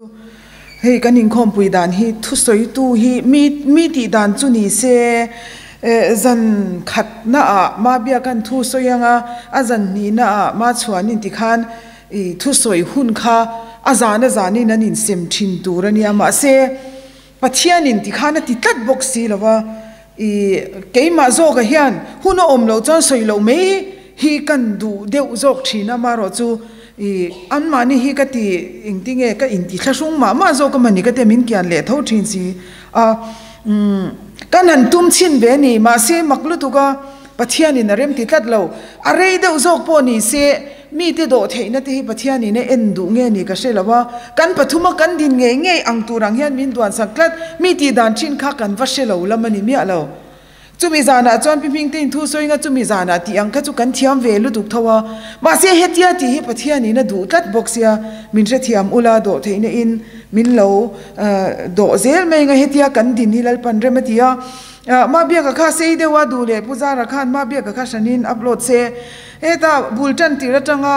Hei kan inkhawmpui dan hi thusawitu hi mi mi tih dan chu ni se zan khatna ah Mabia kan thu sawi anga a zan hnihna ah Machhuanin tikhan i thusawi hun kha a zan a zanin an insem thin tur a nia mahse Pathianin tikhan a ti tlat bawk si lo va i keimah zawkah hian hun a awm loh chuan sawi loh mai hi kan duh deuh zawk thin a amaherawh chu I anmahni hi ka ti engtinge ka inti thlahrung mah mah zawk a mani ka tia min kian leh tho thin si a umm kan han tum chhin ve a ni mahse mak lutuk a Pathianin a rem ti tlat lo a rei deuh zawk pawh ni se mite dawh theihna te hi Pathianin a en duh nge ni ka hre lo a kan pathuma kan din ngei ngei ang tur ang hian min duan sak tlat mi tih dan thin kha kan va hre lo lam a ni miah lo. Chumi zanah chuan Pi Hmingtein thu sawi nga chumi zanah tih ang kha chu kan thiam ve lutuk tho a, mahse hetia tih hi Pathianin a duh tlat bawk sia, min hrethiam ula dawh theihna in min lo dawh zel mai nga hetia kan din hi Lalpan rem a ti a, Mabiaka kha sei deuh a duh leh Pu Zara khan Mabiaka kha hranin upload se, heta bul tan tir atanga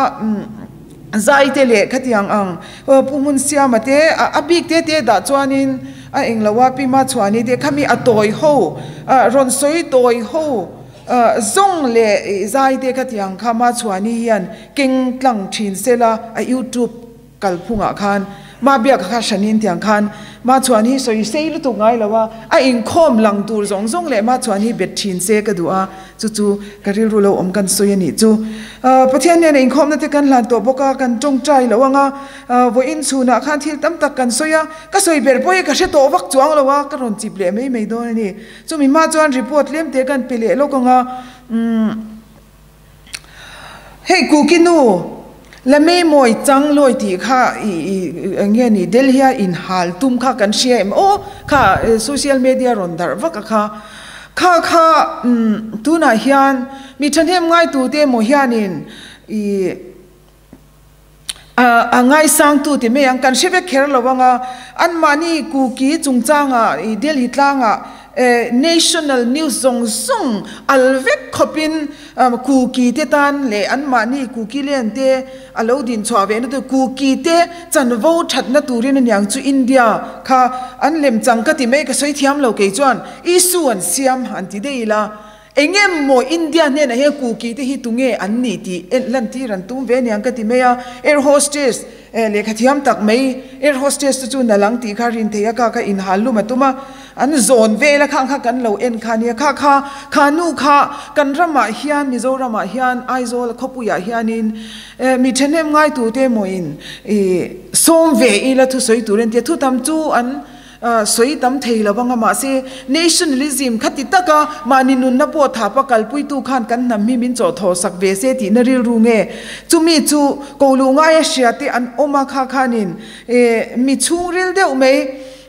zai te leh khatiang ang Pu Hmunsiama te a bik te te dah chuanin a englo a Pi Machhuani te khami a tawi ho rawn sawi tawi ho zawng leh zai te khatiang kha Machhuani hian keng tlang thin sela a youtube kalphungah khan Mabiaka kha hranin tiang khan Machhuani hi sawi sei lutuk ngai lo a a inkhawm lang tur zawng zawng leh Machhuani hi bet thin se ka duh a. Chu chu ka rilru lo awm kan sawi a nih chu. Pathian nen a inkhawmna te kan hlan tawh bawk a, kan tawngtai lo ang a, vawiin chhunah khan thil tam tak kan sawi a, ka sawi ber pawh hi ka hre tawh vak chuang lo a, ka rawn chip leh mai mai dawn a ni. Chumi hma chuan report tlem te kan pe leh lawk ang a, umm hei Kuki nu la mei mawi chang lawi tih kha i i eng nge ni Delhi a inhal tum kha kan hria em aw kha social media rawn darh vak a kha. Kha kha tunah hian mi thahnem ngaitute emaw hianin ih a ngaisangtu ti mai ang kan hre vek kher lo ang a, anmahni Kuki chungchangah ih Delhi tlangah national news zawng zawng al vek khawpin Kuki te tan leh anmahni Kuki len te A lo din chhuah ve na tur Kuki te chanvo thatna turin aniang chu India kha an lem chang ka ti mai ka sawi thiam lo kei chuan issue an siam han ti daih ila eng emaw India hnenah hian Kuki te hi tunge an nih tih en lantir an tum ve aniang ka ti mai a air hostess lehkha thiam tak mai air hostess te chu nalang tih kha rin thei a ka kha inhal lum a tum a. An zawn vel a khang kha kan lo en kha nia kha kha kha nu kha kan ramah hian Mizoramah hian Aizawl khawpuiah hianin mi thahnem ngai tute emaw-in ih sawm ve ila thusawi tur entia thu tam chu an sawi tam thei lo anga mahse nationalism kha ti taka mahni nunna pawh thapa kalpuitu khan kan hnam hi min chawhthawh sak ve se tihna rilru nge chumi chu ko luh ngaia hria te an awm a kha khanin ih mi chhungril deuh mai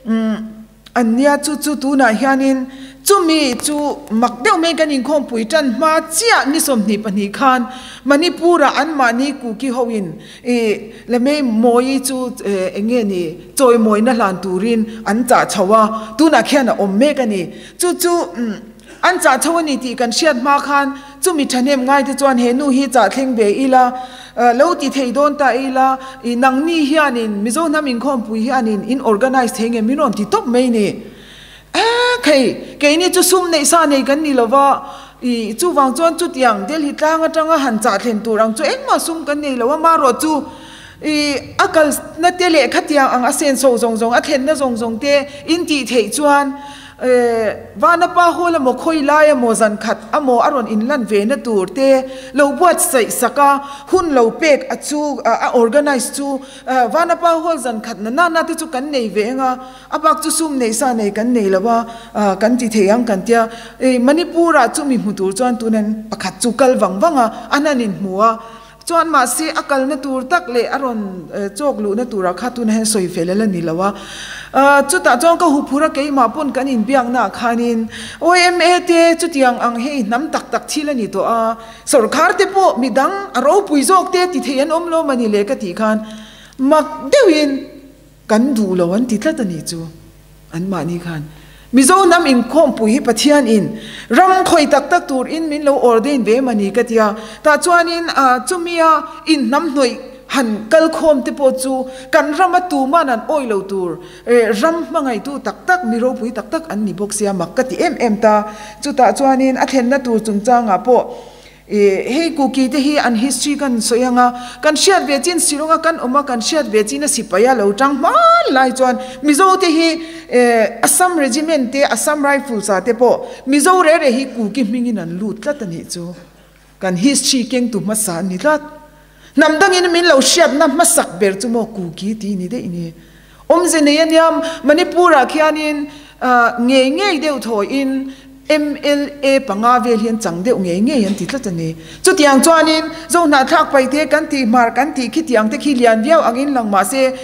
Umm an nia chu chu tunah hianin chumi chu mak deuh mai kan inkhawmpui tan hma chiah ni 22 khan Manipur-ah anmahni Kuki hoin ih Lamei Mawi chu eng nge ni chawimawina hlan turin an chah chho a, tunah khian a awm mek a ni. Chu chu umm an chah chho a ni tih kan hriat hma khan chumi thahnem ngaite chuan he nu hi chah thleng ve ila, Lo ti thei dawn ta ila, i nangni hianin Mizo hnam inkhawmpui hianin in organise thei nge min rawn ti tawp mai ni. Eek hei, keini chu sum neih sa nei kan ni lova, i chuvang chuan chutiang Delhi tlang atanga han chah thlen tur ang chu engmah sum kan nei lo a, marawh chu i a kalna te leh khatiang ang a senso zawng zawng a thlenna zawng zawng te in tih theih chuan Vanapa Hall emaw khawi lai emaw zan khat emaw a rawn inlan ve na tur te lo buatsaih sak a, hun lo pek a chu a organise chu Vanapa Hall zan khat na nana te chu kan nei ve eng a, a bak chu sum neih sa nei kan nei lo a, kan ti thei ang kan tia. Manipur ah chumi hmu tur chuan tunan pakhat chu kal vang vang a, an han inhmu a. Chuan mahse a kalna tur tak leh a rawn chawk luhna turah kha tunah hian sawi fel a la ni lo a. Chutah chuan ka huphur a keimah pawn kan inbiakna ah khanin YMA te chutiang ang hei hnam tak tak thil a ni tawh a, sawrkhar te pawh midang a ropui zawk te ti thei an awm lo mani le ka tih khan mak deuhin Kan duh lo an ti tlat a nih chu anmahni khan. Mizo hnam inkhawmpui hi Pathian in ram khawi tak tak tur in min lo ordain ve em a ni ka ti a. Tah chuanin chumia in hnam hnawih han kal khawm te pawh chu kan rama tuman an awih lo tur ram hmangaihtu tak tak, mi ropui tak tak an ni bawk sia mak ka ti em em ta. Chutah chuanin a thlenna tur chungchangah pawh hei Kuki te hi an history kan sawi ang a, kan hriat ve chin Shillong-a kan awm a, kan hriat ve chin a sipai a lo tang hman lai chuan Mizo te hi Assam Regiment te Assam Rifles ah te pawh Mizo reh reh hi Kuki hmingin an lut tlat a nih chu. Kan history kengtu hmasa an ni tlat. Hnam dangin min lo hriatna hmasak ber chu maw Kuki tih ni daih ni. Awmze nei a nia, Manipur-ah khianin ngei ngei deuh thawiin mla panga vel hian chang deuh ngei ngei an ti tlat a ni. Chutiang chuanin Zohnahthlak paite kan tih hmar kan tih khitiang te khi lian viau angin lang mahse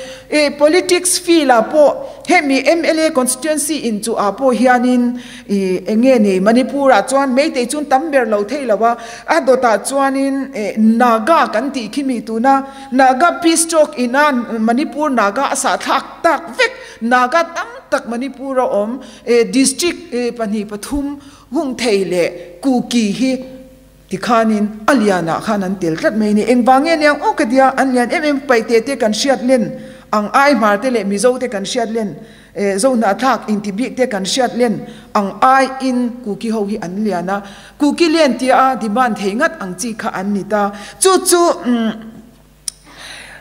politics field-ah pawh hemi mla constituency inchuhah pawh hianin I eng nge ni Manipur ah chuan Meitei chun tam ber lo thei lo a, a dawt ah chuanin Naga kan tih khi mi tuna Naga peace talk in a Manipur Naga a sah thlak tak vek Naga tam tak Manipur a awm district 2, 3 hung thei leh Kuki hi tikhanin a lian ah khan an tel tlat mai ni. Engvang nge niang aw ka tia an lian em em paite te kan hriat len ang ai hmar te leh Mizo te kan hriat len Zohnahthlak inti bik te kan hriat len ang aiin Kuki ho hi an lian a, Kuki len tia a demand thei ngat ang chi kha an ni ta. Chu chu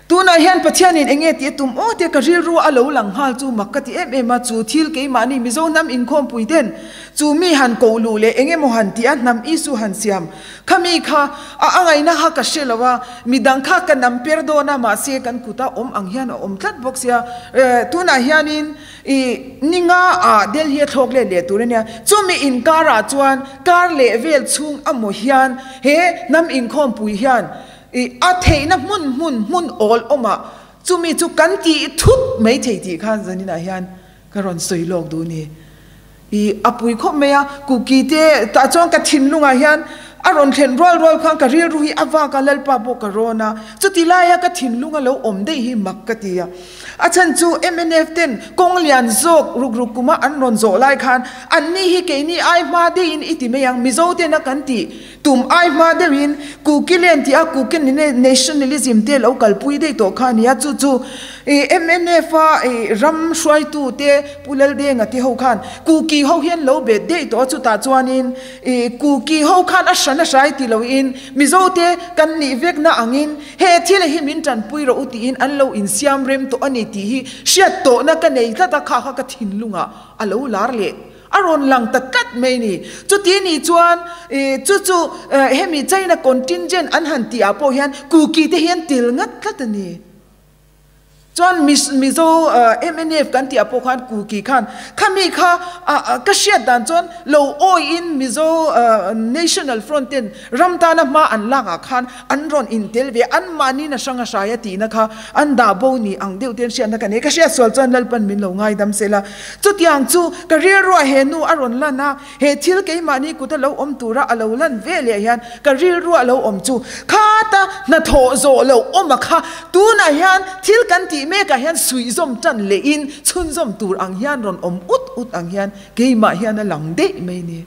tunah hian Pathianin eng nge tih a tum aw tia ka rilru a lo lang nghal chu mak ka ti em em a, chu thil keimahni Mizo hnam inkhawmpui ten chu mi han koh luh leh eng emaw han tih a hnam issue han siam Khami kha a angaihna kha ka hre lo a, midang kha ka nam per dawn a, mahse kan kuta awm ang hian a awm tlat bawk sia. Tunah hianin i ninga ah Delhi a thlawk let leh tur a nia, chumi inkarah chuan kar leh vel chhung amaw hian he hnam inkhawmpui hian i a theihna hmun hmun hmun awl awmah chumi chu kan tih thut mai thei tih khan zaninah hian ka rawn sawi lawk duh ni. I a pui khawp mai a, Kuki te tah chuan ka thinlungah hian a rawn thlen rual rual khan ka rilru hi a vak a, Lalpa pawh ka rawn a, chuti laia ka thinlung a lo awm daih hi mak ka ti a. A chhan chu mnf ten kawng lian zawk ruk ruk kuma an rawn zawh lai khan anni hi keini ai hma deuhin i ti mai ang, Mizo tena kan tih tum ai hma deuhin Kuki len tih a Kuki nationalism te lo kalpui daih tawh kha a ni a, chu chu mnf a ram hruaitu te Pu Laldenga te ho khan Kuki ho hian lo bet daih tawh a, chutah chuanin Kuki ho khan a hran a hrai ti loin Mizo te kan nih vekna angin he thil hi min tanpui rawh u tiin an lo insiam rem tawh a ni tih hi hriat tawhna ka nei tlat a, kha kha ka thinlungah a lo lar leh a rawn lang ta tlat mai ni. Chuti nih chuan chu chu hemi China contingent an han tih ah pawh hian Kuki te hian tel ngat tlat a ni. Chuan Mizo mnf kan tih ah pawh khan Kuki khan khami kha ka hriat dan chuan lo awiin Mizo National Front ten ram tana hma an lak ah khan an rawn intel ve an mahni na hrang a hrai a tihna kha an dah bo ni ang deuh ten hriatna ka nei. Ka hriat sual chuan Lalpan min lo ngaidam sela. Chutiang chu ka rilruah he nu a rawn lan a, He thil keimahni kut a lo awm tura a lo lan ve leh hian ka rilru a lo awm chu khata hnathawh zawh loh awm a kha tunah hian thil kan tih mekah hian suihzawm tan lehin chhunzawm tur ang hian rawn awm ut ut ang hian keimah hian a lang daih mai ni.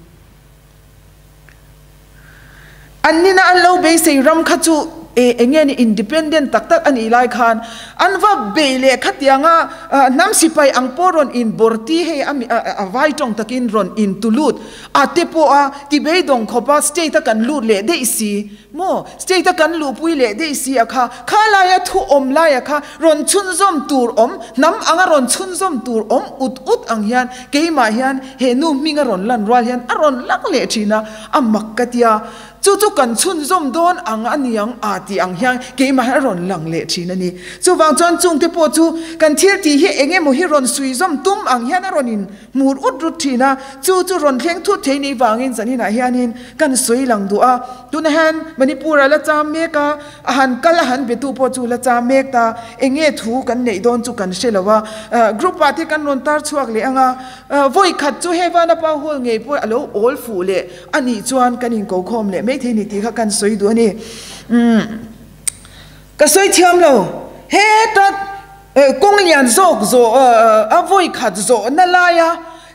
An nina an lo beisei ram kha chu e eng nge ni independent tak tak a nih lai khan an va bei leh khatianga hnam sipai ang pawh rawn in bawrti hei a a vai tawng takin rawn in tu lut a te pawh a ti beidawng khawp a state a kan lut leh daih si maw state a kan luhpui leh daih si a kha kha laia thu awm laia kha rawn chhunzawm tur awm hnam anga rawn chhunzawm tur awm ut ut ang hian keimah hian he nu hming a rawn lan rual hian a rawn lang leh thin a. A mak ka tia, chu chu kan chhunzawm dawn ang a niang a tih ang hian keimah hi a rawn lang leh thin a ni. Chuvang chuan chungte pawh chu kan thil tih hi eng emaw hi rawn suizawm tum ang hian a rawn in hmur ut rut thin a, chu chu rawn thleng thut thei nih vangin zaninah hianin kan sawi lang duh a. Tunah hian Manipur-ah la cham mek a, a han kal a han betu pawh chu la cham mek ta, eng nge thu kan neih dawn chu kan hre lo a, group-ah te kan rawn tar chhuak leh ang a. Vawi khat chu he Vanapa Hall ngei pawh a lo awl fuh leh a nih chuan kan inkokhawm leh mai thei ni tih kha kan sawi duh a ni. Umm ka sawi thiam lo. Heta kawng lian zawk zawh a vawi khat zawhna laia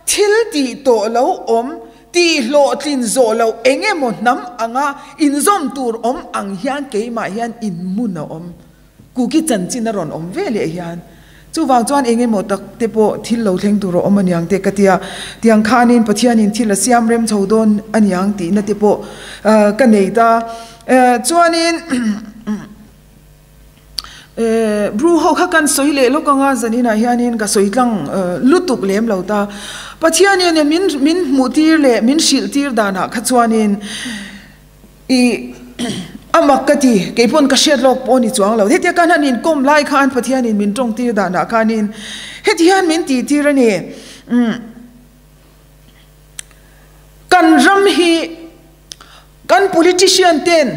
thil tih tawh lo awm, tih hlawhtlin zawh loh eng emaw hnam anga inzawm tur awm ang hian keimah hian inhmun a awm. Kuki chanchin a rawn awm ve leh hian chuvang chuan eng emaw tak te pawh thil lo thleng tur a awm aniang te ka tia, tiang khanin Pathianin thil a siam rem chho dawn aniang tihna te pawh ka nei ta. Chuanin Bru ho kha kan sawi leh lawk anga zaninah hianin ka sawi tlang lutuk lem lo ta. Pathianin min min hmuh tir leh min hrilh tir danah kha chuanin I a mak ka ti, kei pawn ka hriat lawk pawh a ni chuang lo. Hetia kan han inkawm lai khan Pathianin min tawng tir danah khanin heti hian min tih tir a ni. Umm kan ram hi kan politician ten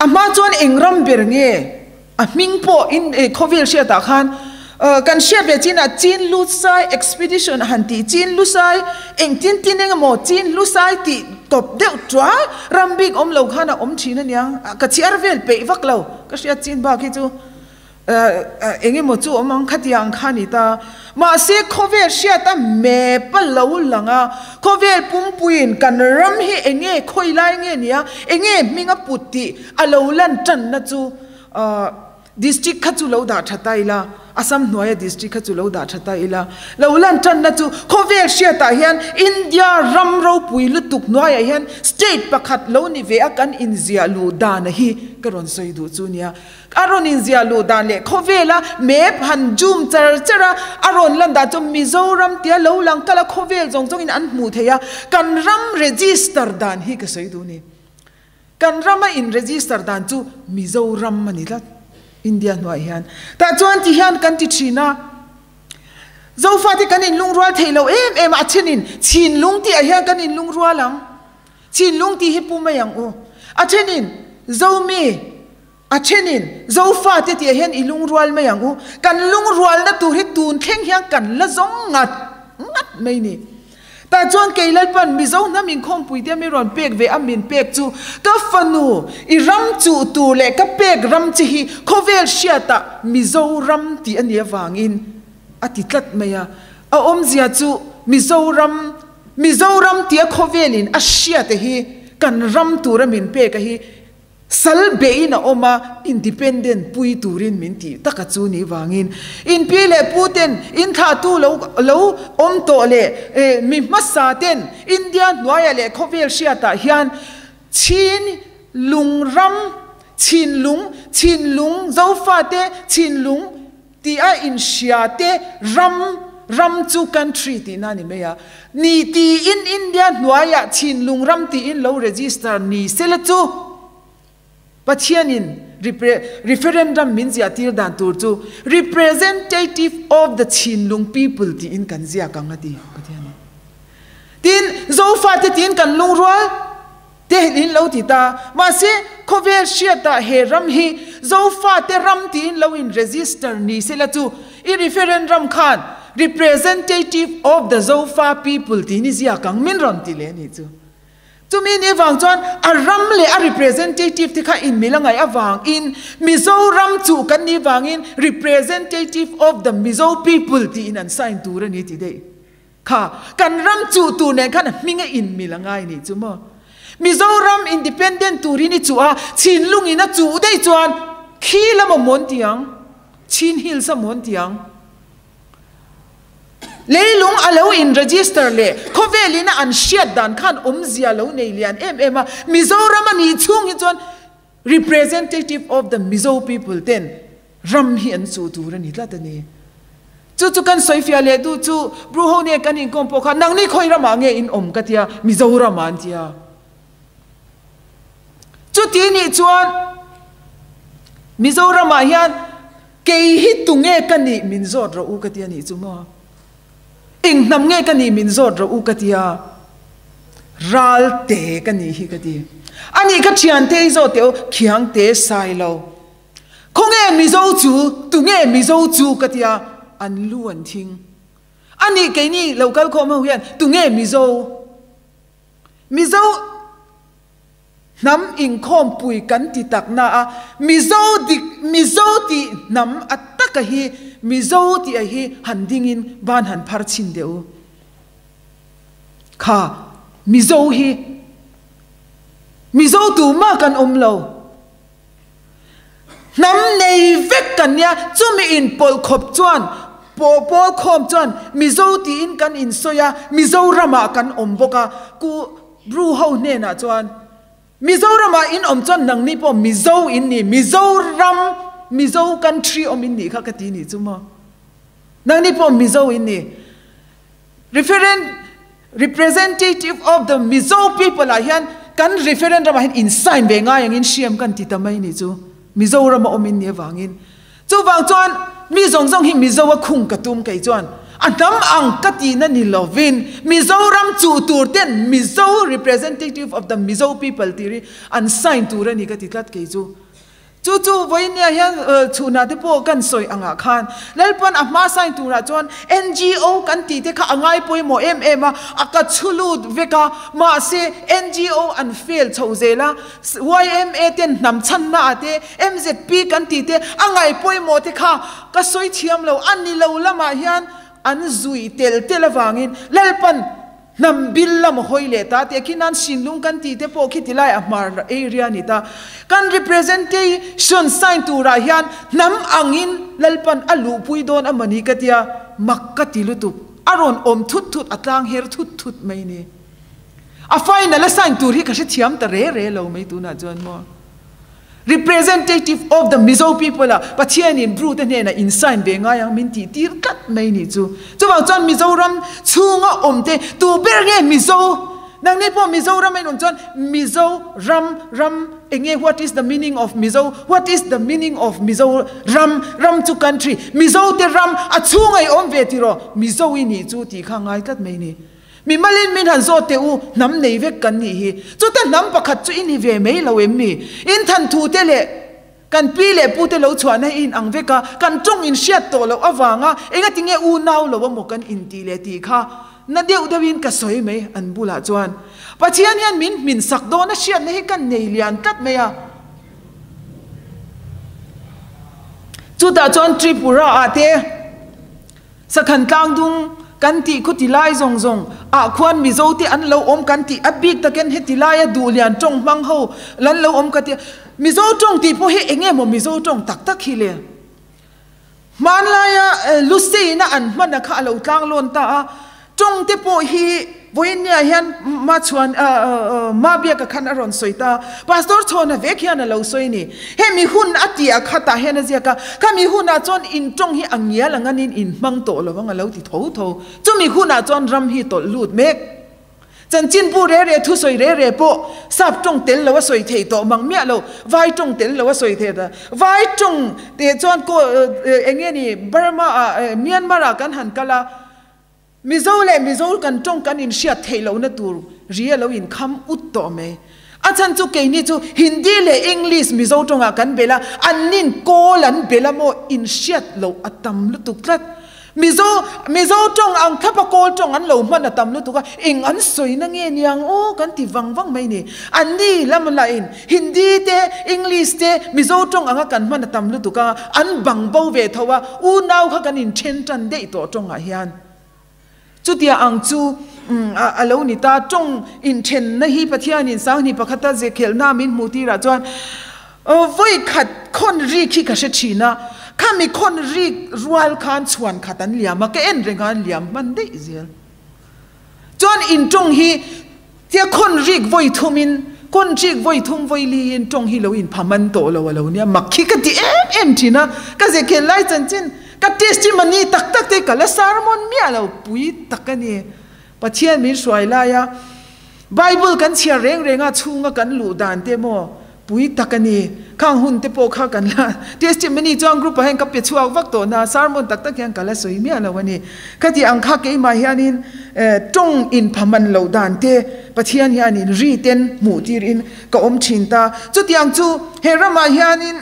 a hma chuan eng ram ber nge A hming pawh in khawvel hriatah khan kan hriat ve chinah Chin Lusai Expedition a han tih Chin Lusai engtin tin eng emaw Chin Lusai tih tawp deuh tua ram bik awm lo khan a awm thin a nia ka chhiar vel peih vak lo ka hriat chin bak hi chu eng emaw chu awm ang khatiang ang kha a ni ta mahse khawvel hriata map a lo lang a khawvel pumpuiin kan ram hi eng nge khawi lai nge nia eng nge hming a put tih a lo lan tanna chu District kha chu lo dah tha ta ila, Assam hnuaia district kha chu lo dah tha ta ila, lo lan tanna chu khawvel hriatah hian India ram ropui lutuk hnuaiah hian state pakhat lo ni ve a kan inziah luh dan hi ka rawn sawi duh chu nia. A rawn inziah luh dan leh khawvela map han zoom char char a, a rawn lan dan chu Mizoram tia lo lang kal a khawvel zawng zawngin an hmuh theih a, kan ram register dan hi ka sawi duh ni. Kan rama in register dan chu Mizoram a ni tlat, India hnuai hian. Tah chuan ti hian kan ti thin a, Zofate kan inlungrual thei lo em em a, a thenin Chhinlung tih ah hian kan inlungrual ang, Chhinlung tih hi pu mai ang u. A thenin Zomi, a thenin Zofate tih ah hian i lungrual mai ang u. Kan lungrualna tur hi tun thleng hian kan la zawng ngat ngat mai ni. Tah chuan kei Lalpan Mizo hnam inkhawmpui te mi rawn pek ve a min pek chu ka fanu i ram chuh tur leh ka pek ram che hi khawvel hriatah Mizoram tih a nih avangin a ti tlat mai a. A awmzia chu Mizoram, Mizoram tia khawvelin a hriat a hi kan ram tura min pek a hi Sal beiin a awm a, independent pui turin min tih tak a chu ni vangin in pi leh pu ten in thlahtu lo lo awm tawh leh mi hmasa ten India hnuaiah leh khawvel hriatah hian Chin lung ram, Chin lung, Chin lung Zofate Chin lung Tih a inhria te ram ram chu country tihna a ni mai a. Ni tiin India hnuaiah Chhinlung ram tiin lo register ni sela chu Pathianin referendum min ziah tir dan tur chu representative of the Chhinlung people tiin kan ziak ang a ti Pathianin. Tin, Zofate tiin kan lungrual. Te in lo ti ta. Mahse, khawvel hriatah he ram hi Zofate ram tiin lo in register ni sela chu i referendum khan representative of the Zofa people tiin i ziak ang min rawn ti leh a nih chu. Chumi ni vang chuan a ram leh a representative te kha in mil a ngaih avangin Mizoram chu kan nih vangin representative of the Mizo people tiin an sign tur a ni ti daih. Kha kan ram chuh tur nen khan a hming a inmil a ngai nih chu maw? Mizoram independent turin i chuh a, Chinlung in a chuh daih chuan khi lam a mawn ti ang, Chin Hills a mawn ti ang. Leilung a lo in register leh khawvel in a an hriat dan khan awmzia lo nei lian em em a, Mizoram a nih chhung hi chuan representative of the Mizo people ten Ram hi an chuh tur a ni tlat a ni. Chu chu kan sawifiah leh duh chu Bru ho nen kan inkawm pawh kha nangni khawi ramah nge in awm ka tia, Mizoram ah an tia. Chuti nih chuan Mizoram ah hian kei hi tunge ka nih min zawt rawh u ka tia nih chu maw. Eng hnam nge ka nih min zawt rawh u ka tia, ral te ka nih hi ka ti. Anih ka thiante i zawt teh u, Khiangte Sailo. Khawnge Mizo chu, tunge Mizo chu ka tia, an lu an thing. A nih keini lo kal khawm ho hian tunge Mizo? Mizo hnam inkhawmpui kan ti tak na a, Mizo dik, Mizo tih hnam a taka hi, Mizo tih a hi han dingin ban han phar chhin deuh u. Kha Mizo hi, Mizo tumah kan awm lo. Hnam nei vek kan nia, chumi inpawlh khawp chuan paw pawl khawm chuan Mizo tiin kan insawi a, Mizoramah kan awm bawk a, Ku Bru ho hnenah chuan Mizoramah in awm chuan nangni pawh Mizo in ni, Mizoram, Mizo country awm in nih kha ka ti nih chu maw. Nangni pawh Mizo in ni. Referent, Representative of the Mizo people ah hian kan referendum ah hian in sign ve ngai angin hriam kan ti ta mai nih chu. Mizoram a awm in nih avangin. Chuvang chuan mi zawng zawng hi Mizo a khung ka tum kei chuan a hnam ang ka tihna ni lovin Mizoram chuh tur ten Mizo Representative of the Mizo people tih hi an sign tur a ni ka ti tlat kei chu. Chu chu vawinia hian chhunah te pawh kan sawi angah khan Lalpan a hma sign turah chuan NGO kan tih te kha a ngai pawimawh em em a, a ka chhu lut vek a, mahse NGO an fail chho zel a, Yma ten hnam chhanna ah te MZP kan tih te a ngai pawimawh te kha ka sawi thiam lo a ni lo lamah hian an zui tel tel avangin Lalpan Hnam bil lam a hawi leh ta tih a khi nan Sinlung kan tih te pawh khi ti lai a hmar area a ni ta. Kan representation sign turah hian hnam angin Lalpan a luhpui dawn a mawni ka tia, mak ka ti lutuk. A rawn awm thut thut, a tlang her thut thut mai ni. A final a sign tur hi ka hrethiam ta re re lo mai tunah chuan maw. Representative of the Mizo people a Pathianin Bru te hnenah in sign ve ngai ang min tih tir tlat mai nih chu. Chuvang chuan Mizoram chhunga awm te tu ber nge Mizo? Nangni pawh Mizoram a in awm chuan Mizo ram ram enge what is the meaning of Mizo? What is the meaning of Mizo ram ram chu country Mizo te ram a chhunga i awm ve tiraw Mizo i nih chu tih kha ngai tlat mai ni. Mi malin min han zawt teh u, hnam nei vek kan nih hi. Chuta hnam pakhat chu i ni ve mai lo em mi? In than thu te leh kan pi leh pu te lo chhuahna hi in ang vek a, kan tawng in hriat tawh loh avanga engati nge unau lo amaw kan intih leh tih kha na deuh deuhin ka sawi mai an bulah chuan. Pathian hian min hmin sak dawn a hriatna hi kan nei lian tlat mai a. Chutah chuan Tripura ah te. Sakhan tlangdung kan tih khu ti lai zawng zawng ah khuan Mizo te an lo awm kan tih a bik takin heti laia duhlian tawng hmang ho lan lo awm ka ti a, Mizo tawng tih pawh hi eng nge maw Mizo tawng tak tak hi le? Hmanlaia Luseina an hman a kha a lo tlang lawn ta a, Tawng te pawh hi vawiinniah hian ma chhuan ma biaka khan a rawn sawi ta. Pastor Chhawna vek hian a lo sawi ni. Hemi hun a tih a khatah hian a ziak a, khami hunah chuan in tawng hi a ngial ang anin in hmang tawh lo ang a lo ti tho tho. Chumi hunah chuan ram hi tawlh lut mek. Chanchinbu re re thusawi re re pawh sap tawng tel lo a sawi thei tawh mang miah lo, vai tawng tel lo a sawi thei ta. Vai tawng teh chuan eng nge ni Burma ah Myanmar ah kan han kal a, Mizo leh Mizo kan tawng kan inhriat theih lohna tur ri a lo inkham ut tawh mai. A chhan chu keini chu Hindi leh English Mizo tawngah kan belh a, annin kawl an belh a maw inhriat loh a tam lutuk tlat. Mizo Mizo tawng ang thlapa kawl tawng an lo hman a tam lutuk a, eng an sawina nge niang aw kan ti vang vang mai ni. Anni lam lahin Hindi te English te Mizo tawng anga kan hman a tam lutuk a, an bang bo ve tho a, unau kha kan inthen tan daih tawh tawngah hian. Chutia ang chu a lo ni ta, tawng inthenna hi Pathianin Sanghni pakhata zekhelhna min hmuh tirah chuan vawi khat khawn rik hi ka hre thin a, khami khawn rik rual khan chhuan khat an liam a, ka en reng a an liam hman daih zel. Chuan in tawng hi tia khawn rik vawi thumin, kawn rik vawi thum vawi liin tawng hi lo inpha man tawh lo a lo nia, mak hi ka ti em em thin a, ka zekhel lai chanchin ka testimony tak tak te ka la sermon miah lo pui tak a ni. Pathian min hruai laia Bible kan chhiar reng reng a chhunga kan luh dan te maw Pui tak a ni. Khang hun te pawh kha kan la testimony chuan group ah hian ka pe chhuak vak tawh na, sermon tak tak hian ka la sawi miah lo a ni. Khati ang kha keimah hianin tawng in pha man loh dan te Pathian hianin ri ten hmuh tir in ka awm thin ta. Chutiang chu he ramah hianin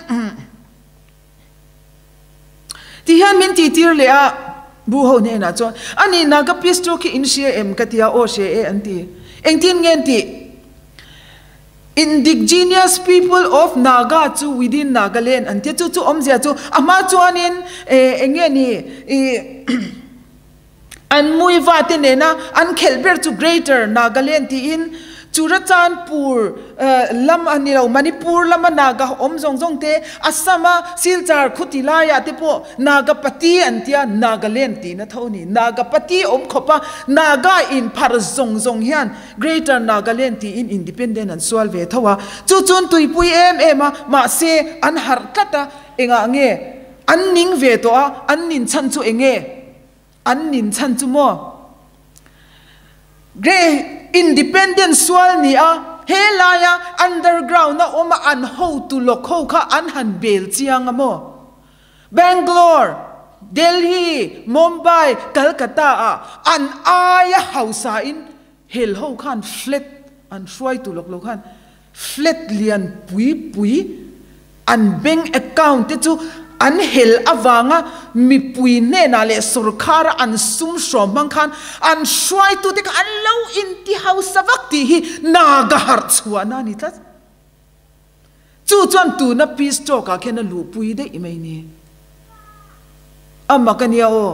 ti hian min tih tir leh a, bu ho hnenah chuan a nih na ka pistol khi in hria em ka ti a, aw hria e an ti. Engtin nge an tih? Indigenous people of Naga chu within Nagaland an tia, chu chu awmzia chu a hma chuanin eh eng nge ni ih an muiva te nena an khelh ber chu Greater Nagaland tiin Churachandpur lam a ni lo, Manipur lama Naga awm zawng zawng te, Assam-a Silchar khuti laiah te pawh Naga Pati an tia, Nagaland tihna tho a ni. Naga Pati awm khawp a, Naga inphar zawng zawng hian Greater Nagaland tiin independent an sual ve tho a. Chu chuan tuipui em em a, mahse an harh tlat a, engah nge an ning ve tawh a, an nin chhan chu eng nge? An nin chhan chu maw? Gre independent sual ni a, he laia underground a awm a an hotu lawk ho kha an han bel chiang a maw? Bangalore, Delhi, Mumbai, Calcutta ah an aia hausa in hel ho khan flat an hruaitu lawk lo khan Flat lian pui pui an bank account te chu an hel avanga mipui hnenah leh sorkara an sum hrawm hmang khan an hruaitute kha an lo inti hausa vak tih hi Naga harh chhuahna a ni tlat. Chu chuan tuna peace talk ah khian a luhpui daih mai ni. A mak a nia aw.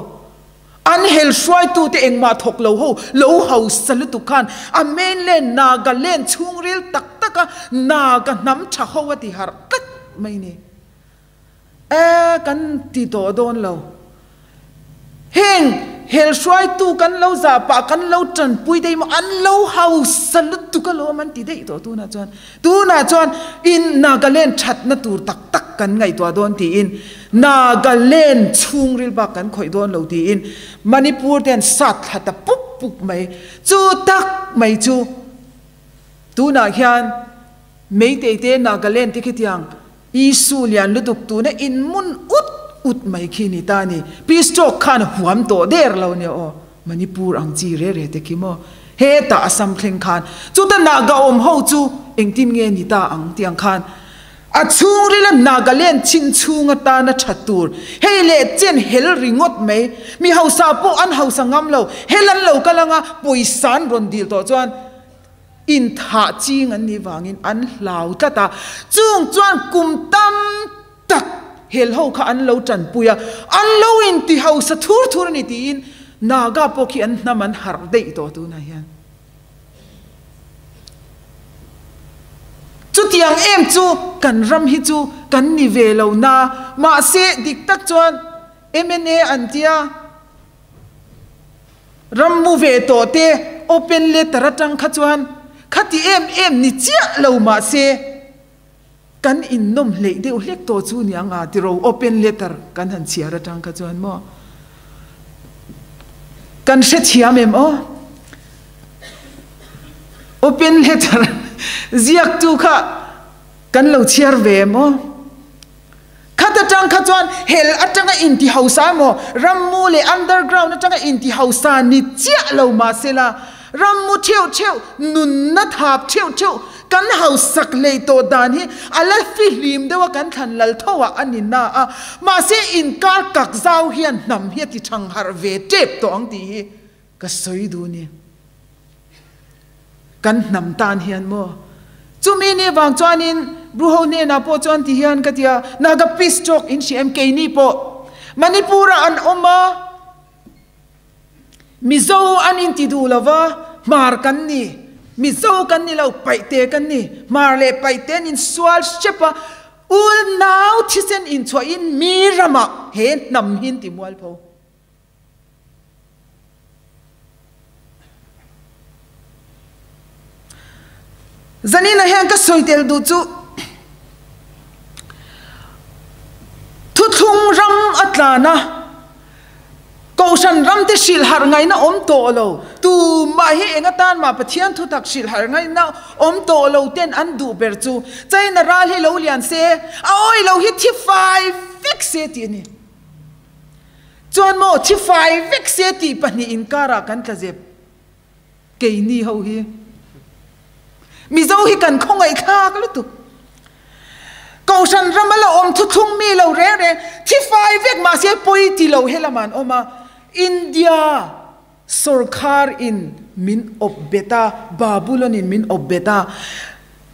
An hel hruaitute engmah thawk lo ho lo hausa lutuk khan a mainland Nagaland chhungril tak taka Naga hnam tha ho a ti harh tlat mai ni. E kan ti tawh dawn lo. Heng hel hruaitu kan lo zah pah kan lo tanpui daih maw an lo hausa lutuk alawm an ti daih tawh tunah chuan. Tunah chuan in Nagaland thatna tur tak tak kan ngaihtuah dawn tiin Nagaland chhungril bak kan khawih dawn lo tiin Manipur te an sat thla ta pup pup mai. Chu tak mai chu tunah hian Meitei te Nagaland te khitiang Isu lian lutuk tuna inmun ut ut mai khi ni ta ni. Peace talk khan huam tawh der lo nia aw. Manipur ang chi re re te khi maw. Hetah Assam thleng khan chuta Naga awm ho chu engtin nge ni ta ang tih ang khan a chhungrila Nagaland chin chhung atana tha tur hei leh chen hel ringawt mai. Mi hausa pawh an hausa ngam lo. Hel an lo kal anga pawisa an rawn dil tawh chuan Inthah ching an nih vangin an hlau tlat a, chung chuan kum tam tak hel ho kha an lo tanpui a, an lo inti hausa thur thur a ni tiin Naga pawh khi an hnam an harh daih tawh tunah hian. Chutiang em chu kan ram hi chu kan ni ve lo na, mahse dik tak chuan MNA an tia, Ram mu ve tawh te open letter atang kha chuan khati em em ni chiah lo mahse kan innawm hleih deuh hlek tawh chu ni ang a tiro open letter kan han chhiar atang kha chuan maw kan hrethiam em aw open letter ziaktu kha kan lo chhiar ve em aw. Khat atang kha chuan hel atanga inti hausa emaw, rammu leh underground atanga inti hausa ni chiah lo mahsela, rammu theuh theuh, nunna thap theuh theuh kan hausak lei tawh dan hi a la fihlim deuh a kan thlan lal tho ah a ni na a, mahse inkar kak zau hian hnam hi a ti thang harh ve tep tawh ang tih hi ka sawi duh a ni. Kan hnam tan hian maw? Chumi ni vang chuanin Bruho hnenah pawh chuan ti hian ka ti a, Naga peace talk in hria em? Keini pawh Manipur-ah an awm a, Mizo an inti duh lo va, Hmar kan ni, Mizo kan ni lo, Paihte kan ni, Hmar leh Paihte an insual hrep a, Unau thisen inchhuahin mi ramah he hnam hi an ti mualpho. Zanina hian ka sawi tel duh chu thuthlung ram a tlan a, Kohhran ram te hrilh harh ngaihna awm tawh lo, tumah hi eng atan mah Pathian thutak hrilh harh ngaihna awm tawh lo ten an duh ber chu China ral hi lo lian se, a awi lo hi thi fai vek se tih a ni. Chuan maw thi fai vek se tih pahnih inkarah kan tla zep keini ho hi. Mizo hi kan khawngaihthlak lutuk. Kohhran rama la awm thuthlung mi lo reng reng thi fai vek mahse pawi ti lo he lamah an awm a. India sawrkhar in min awp bet a, Babulon in min awp bet a.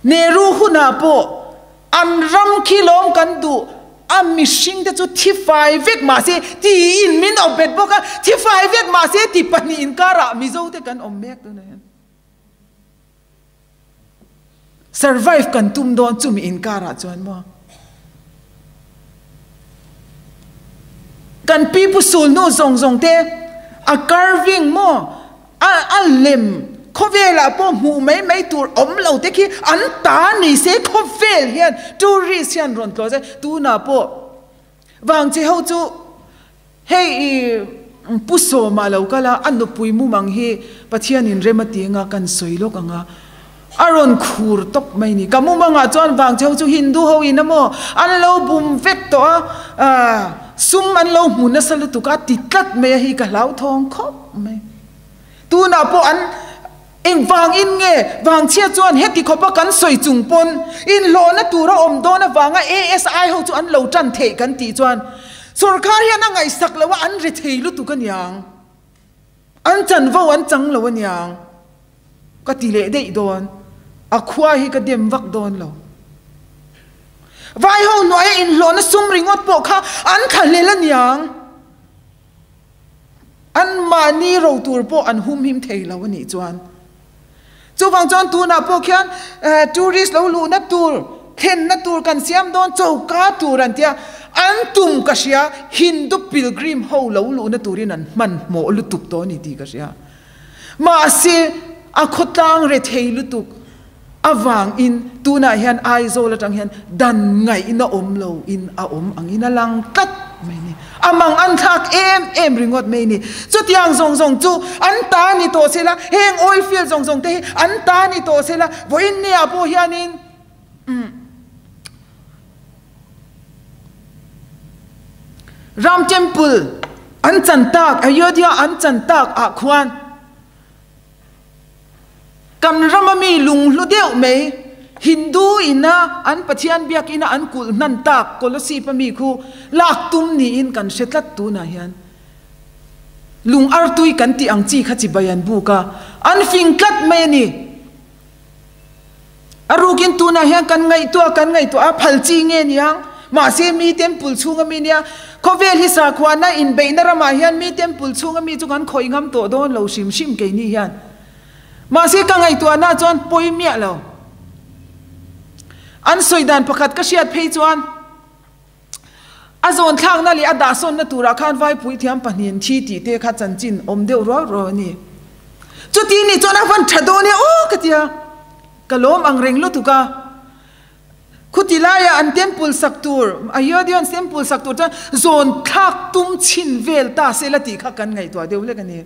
Nehru hunah pawh an ram khi lawm kan duh a mihring te chu thi fai vek mahse tiin min awp bet bawk a, thi fai vek mahse ti pahnih inkarah Mizo te kan awm mek tunah hian. Survive kan tum dawn chumi inkarah chuan maw? Kan pi pu sulhnu zawng zawng te a carving maw a a lem khawvelah pawh hmuh mai mai tur awm lo te khi an ta ni se khawvel hian tourist hian rawn tlawh se tunah pawh vangchhe ho chu hei i Pu Sawma lo kal a, a nupui mumang hi Pathianin rem a ti anga kan sawi lawk ang a, a rawn khur tawp mai ni. Ka mumangah chuan Vangcheu chu Hindu ho in a maw an lo bum vek tawh a, sum an lo hmu nasa lutuk a ti tlat mai a hi ka hlauthawng khawp mai. Tunah pawh an engvangin nge Vangchhia chuan heti khawpa kan sawi chung pawn inhlawhna tur a awm dawn avanga ASI ho chu an lo tan theih kan tih chuan Sorkar hian a ngaihsak lo a, an ri thei lutuk aniang. An chanvo an chang lo aniang. Ka ti leh daih dawn. A khua hi ka dem vak dawn lo. Vai ho hnuaia inhlawhna sum ringawt pawh kha an thlahlel aniang. An mahni ro tur pawh an humhim thei lo a nih chuan. Chuvang chuan tunah pawh khian tourist lo luhna tur, thlenna tur kan siam dawn choka tur an tia, an tum ka hria, Hindu pilgrim ho lo luhna turin an hmanhmawh lutuk tawh a ni tih ka hria. Mahse a khawtlang rethei lutuk avangin tunah hian Aizawl atang hian dan ngaihna awm lo in a awm angin a lang tlat mai ni. A mang an thlak em em ringawt mai ni. Chutiang zawng zawng chu an ta ni tawh sela, heng oil field zawng zawng te hi an ta ni tawh sela, vawiin nia pawh hianin Ram Temple an chan tak, Ayodhya an chan tak ah khuan Kan rama mi lunghlu deuh mai, Hindu ina an Pathian biakina an kulh hnan tak Kolosip a mi khu lak tum niin kan hre tlat tunah hian lung artui kan tih ang chi kha chibai an buk a, an fing tlat mai a ni. A rukin tunah hian kan ngaihtuah kan ngaihtuah a, phal chi nge niang? Mahse mi temple chhunga mi nia, khawvel hi sakhuana inbeihna ramah hian mi temple chhunga mi chu kan khawih ngam tawh dawn lo hrim hrim keini hian. Mahse ka ngaihtuahna chuan pawi miah lo. An sawi dan pakhat ka hriat phei chuan a zawn thlakna leh a dahsawnna turah khan vaipui thiam pahnihin thi tih te kha chanchin awm deuh rual rual a ni. Chuti nih chuan a van tha dawn e aw ka tia. Ka lawm ang reng lutuk a. Khuti laia an temple sak tur, Ayodhya temple sak tur chuan zawn thlak tum chhin vel ta sela tih kha kan ngaihtuah deuh hlek a ni.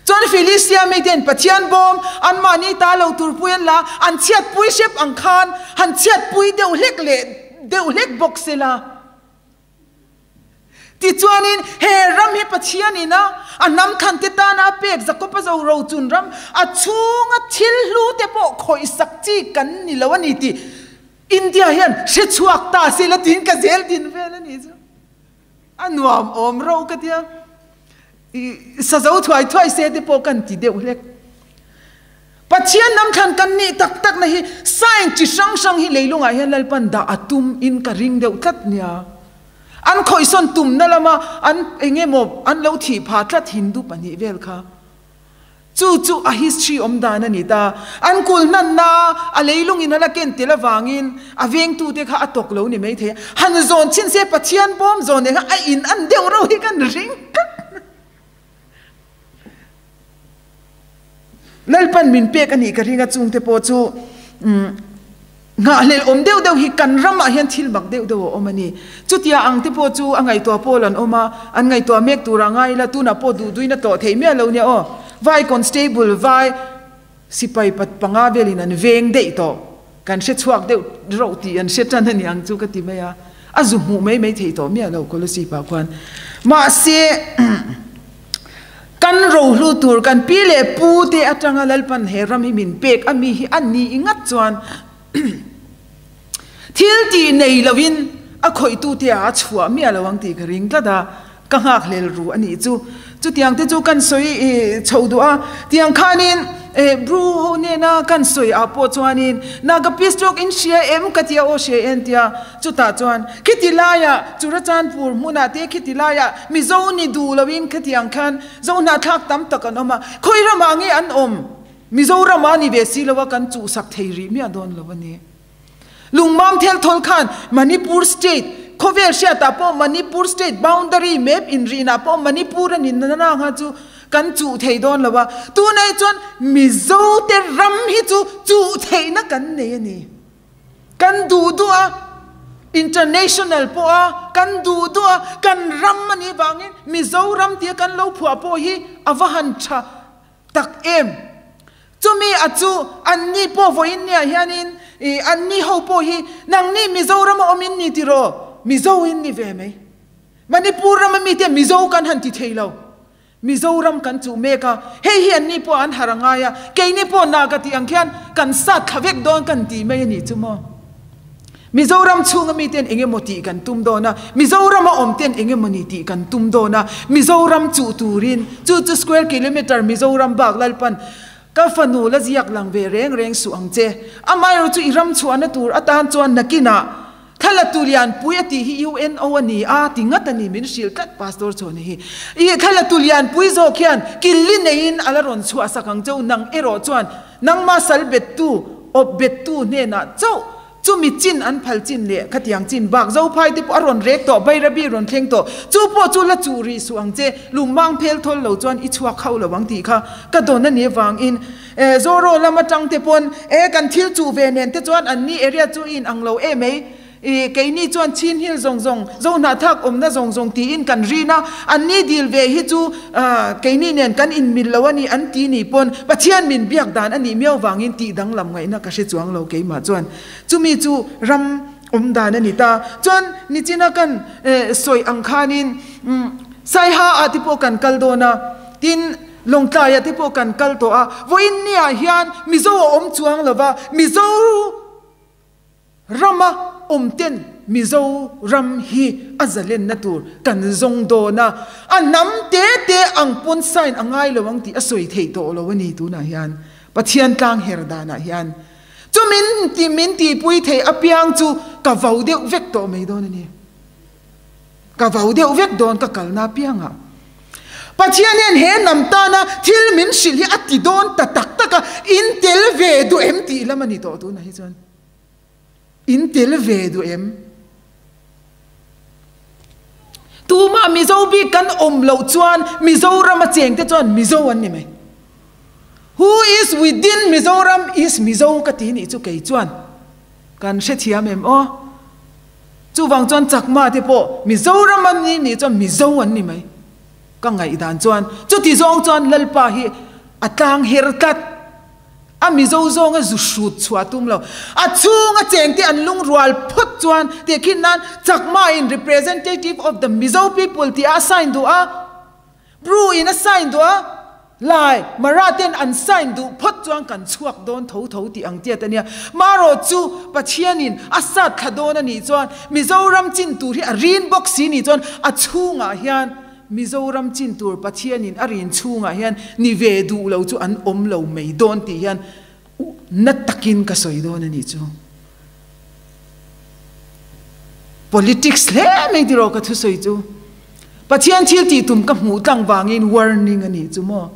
Chuan Filistia miten Pathian bawm anmahni ta lo turpui an la, an chhiatpui hrep ang khan han chhiatpui deuh hlek leh deuh hlek bawk se la. Tichuanin he ram hi Pathian ina a hnam thante tana a pek Jakob a zo rochun ram a chhunga thil hlu te pawh khawihsak chi kan ni lo a ni tih India hian hrechhuak ta se la tiin ka zel din vel a nih chu. A nuam awm rauh ka tia, i sa zo thuai thuai se te pawh kan ti deuh hlek. Pathian hnam thlan kan nih tak tak na hi sign chi hrang hrang hi leilungah hian Lalpan dah a tum in ka ring deuh tlat nia. An khawihsawn tumna lama an eng emaw an lo thih phah tlat Hindu pahnih vel kha. Chu chu a history awm dan a ni ta. An kul hnanna a leilungin a la ken tel avangin a vengtute kha a tawk lo ni maithei a. Han zawn chhin se Pathian bawm zawn nen kha a in an deuh reuh hi kan ring tlat. Lalpan min pek a nih ka ring a chungte pawh chu Nghahhlelh awm deuh deuh hi kan ramah hian thil mak deuh deuh a awm a ni. Chutia ang te pawh chu a ngaihtuah pawl an awm a, an ngaihtuah mek tur a ngai la, tunah pawh duh duhin a tlawh theih miah lo nia aw. Vai constable, vai sipai pat panga velin an veng daih tawh. Kan hre chhuak deuh rauh tih an hre tan a ni ang chu ka ti mai a. A zu hmuh mai mai theih tawh miah lo Kolosip ah khuan. Mahse. Kan rohlu tur kan pi leh pu te atanga Lalpan he ram hi min pek a mi hi a ni ngat chuan thil tih nei loin a khawihtu te ah a chhuah miah lo ang tih ka ring tlat a, ka nghakhlel ru a nih chu. Chutiang te chu kan sawi chho duh a, tiang khanin Bru ho nena kan sawi ah pawh chuanin Naga peace talk in hria em ka tia aw hria en tia chutah chuan khiti laiah Churachandpur hmunah te khiti laiah Mizo ni duh loin khatiang khan Zohnahthlak tam tak an awm a, khawi ramah nge an awm? Mizoram a ni ve si lo a kan chuhsak thei rih miah dawn lo a ni. Lungmam thelthawl khan Manipur state khawvel hriatah pawh Manipur state boundary map inrihnah pawh Manipur a ni na nanga chu kan chuh thei dawn lo a, tunah hi chuan Mizo te ram hi chu chuh theihna kan nei a ni. Kan duh duh a, international pawh a kan duh duh a, kan ram a nih vangin Mizoram tia kan lo phuah pawh hi a va han tha tak em. Chumi a chu anni pawh vawiin nia hianin ih anni ho pawh hi nangni Mizoram a awm in ni tiraw? Mizo in ni ve mai. Manipur rama mite Mizo kan han ti thei lo. Mizoram kan chuh mek a, hei hi anni pawh an harh a ngai a, keini pawh Naga tih ang khian kan sat thla vek dawn kan ti mai a nih chu maw. Mizoram chhunga miten eng emaw tih kan tum dawn a, Mizorama awm ten eng emaw ni tih kan tum dawn a, Mizoram chuh turin chu chu square kilometre Mizoram bak Lalpan ka fanu la ziak lang ve reng reng suh ang che. Amaherawh chu i ram chhuahna tur atan chuan nakinah Thla tu lianpui a tih hi UNO a ni a ti ngat a ni min hrilh tlat Pastor Chhawna hi. I thla tu lianpui zawk hian killi neiin a la rawn chhuah sak ang cheu nang erawh chuan nangma sal bettu awp bettu hnenah chauh chumi chin an phal chin leh khatiang chin bak Zophai te pawh a rawn rek tawh Bairabi rawn thleng tawh chu pawh chu la chuh rih suh ang che lungmang phel thawl lo chuan i chhuak hauh lo ang tih kha ka dawn a ni avangin E, Zoro lam atang te pawn e kan thil chuh ve nen te chuan an ni area chu in ang lo em ei. I keini chuan chin hill zawng zawng, zo hnahthlak awmna zawng zawng tiin kan rin a, an ni dil ve hi chu keini nen kan in mil lo a ni an ti ni pawn Pathian min biak dan a nih miau vangin tih danglam ngaihna ka hre chuang lo keimah chuan. Chumi chu ram awm dan a ni ta. Chuan nichina kan sawi ang khanin Saiha ah te pawh kan kal dawn a, tin, Lawngtlaiah te pawh kan kal tawh a, vawiin niah hian Mizo a awm chuang lo va, Mizo rama awm ten Mizo ram hi a zalenna tur kan zawng dawn a, a hnam te te ang pawn sign a ngai lo ang tih a sawi theih tawh lo a ni tunah hian Pathian tlang her danah hian chu min ti min tihpui theih apiang chu ka vo deuh vek tawh mai dawn a ni. Ka vau deuh vek dawn ka kalna apiangah. Pathian hian he hnam tana thil min hrilh hi a ti dawn ta tak tak a, in tel ve duh em tih lam a ni tawh tunah hi chuan. In tel ve duh em? Tumah Mizo bik kan awm loh chuan Mizoram a chengte chuan Mizo an ni mai. Who is within Mizoram is Mizo ka ti nih chu kei chuan kan hrethiam em aw. Chuvang chuan Chakma te pawh Mizoram an ni nih chuan Mizo an ni mai. Ka ngaihdan chuan chuti zawng chuan Lalpa hi a tlang her tlat. A Mizo zawnga zu hrut chhuah tum lo. A chhunga chengte an lungrual phawt chuan tehkhin nan Chakma in representative of the Mizo people tih a sign duh a. Bru in a sign duh a, Lai, Mara ten an sign duh phawt chuan kan chhuak dawn tho tho tih ang tiat a nia. Marawh chu Pathianin a sat thla dawn a nih chuan Mizoram chin tur hi a rin bawk si nih chuan a chhungah hian Mizoram chin tur Pathianin a rin chhungah hian ni ve duh lo chu an awm lo mai dawn tih hian na takin ka sawi dawn a nih chu. Politics hle mai tiraw ka thusawi chu. Pathian thil tih tum ka hmuh tlang vangin warning a nih chu maw.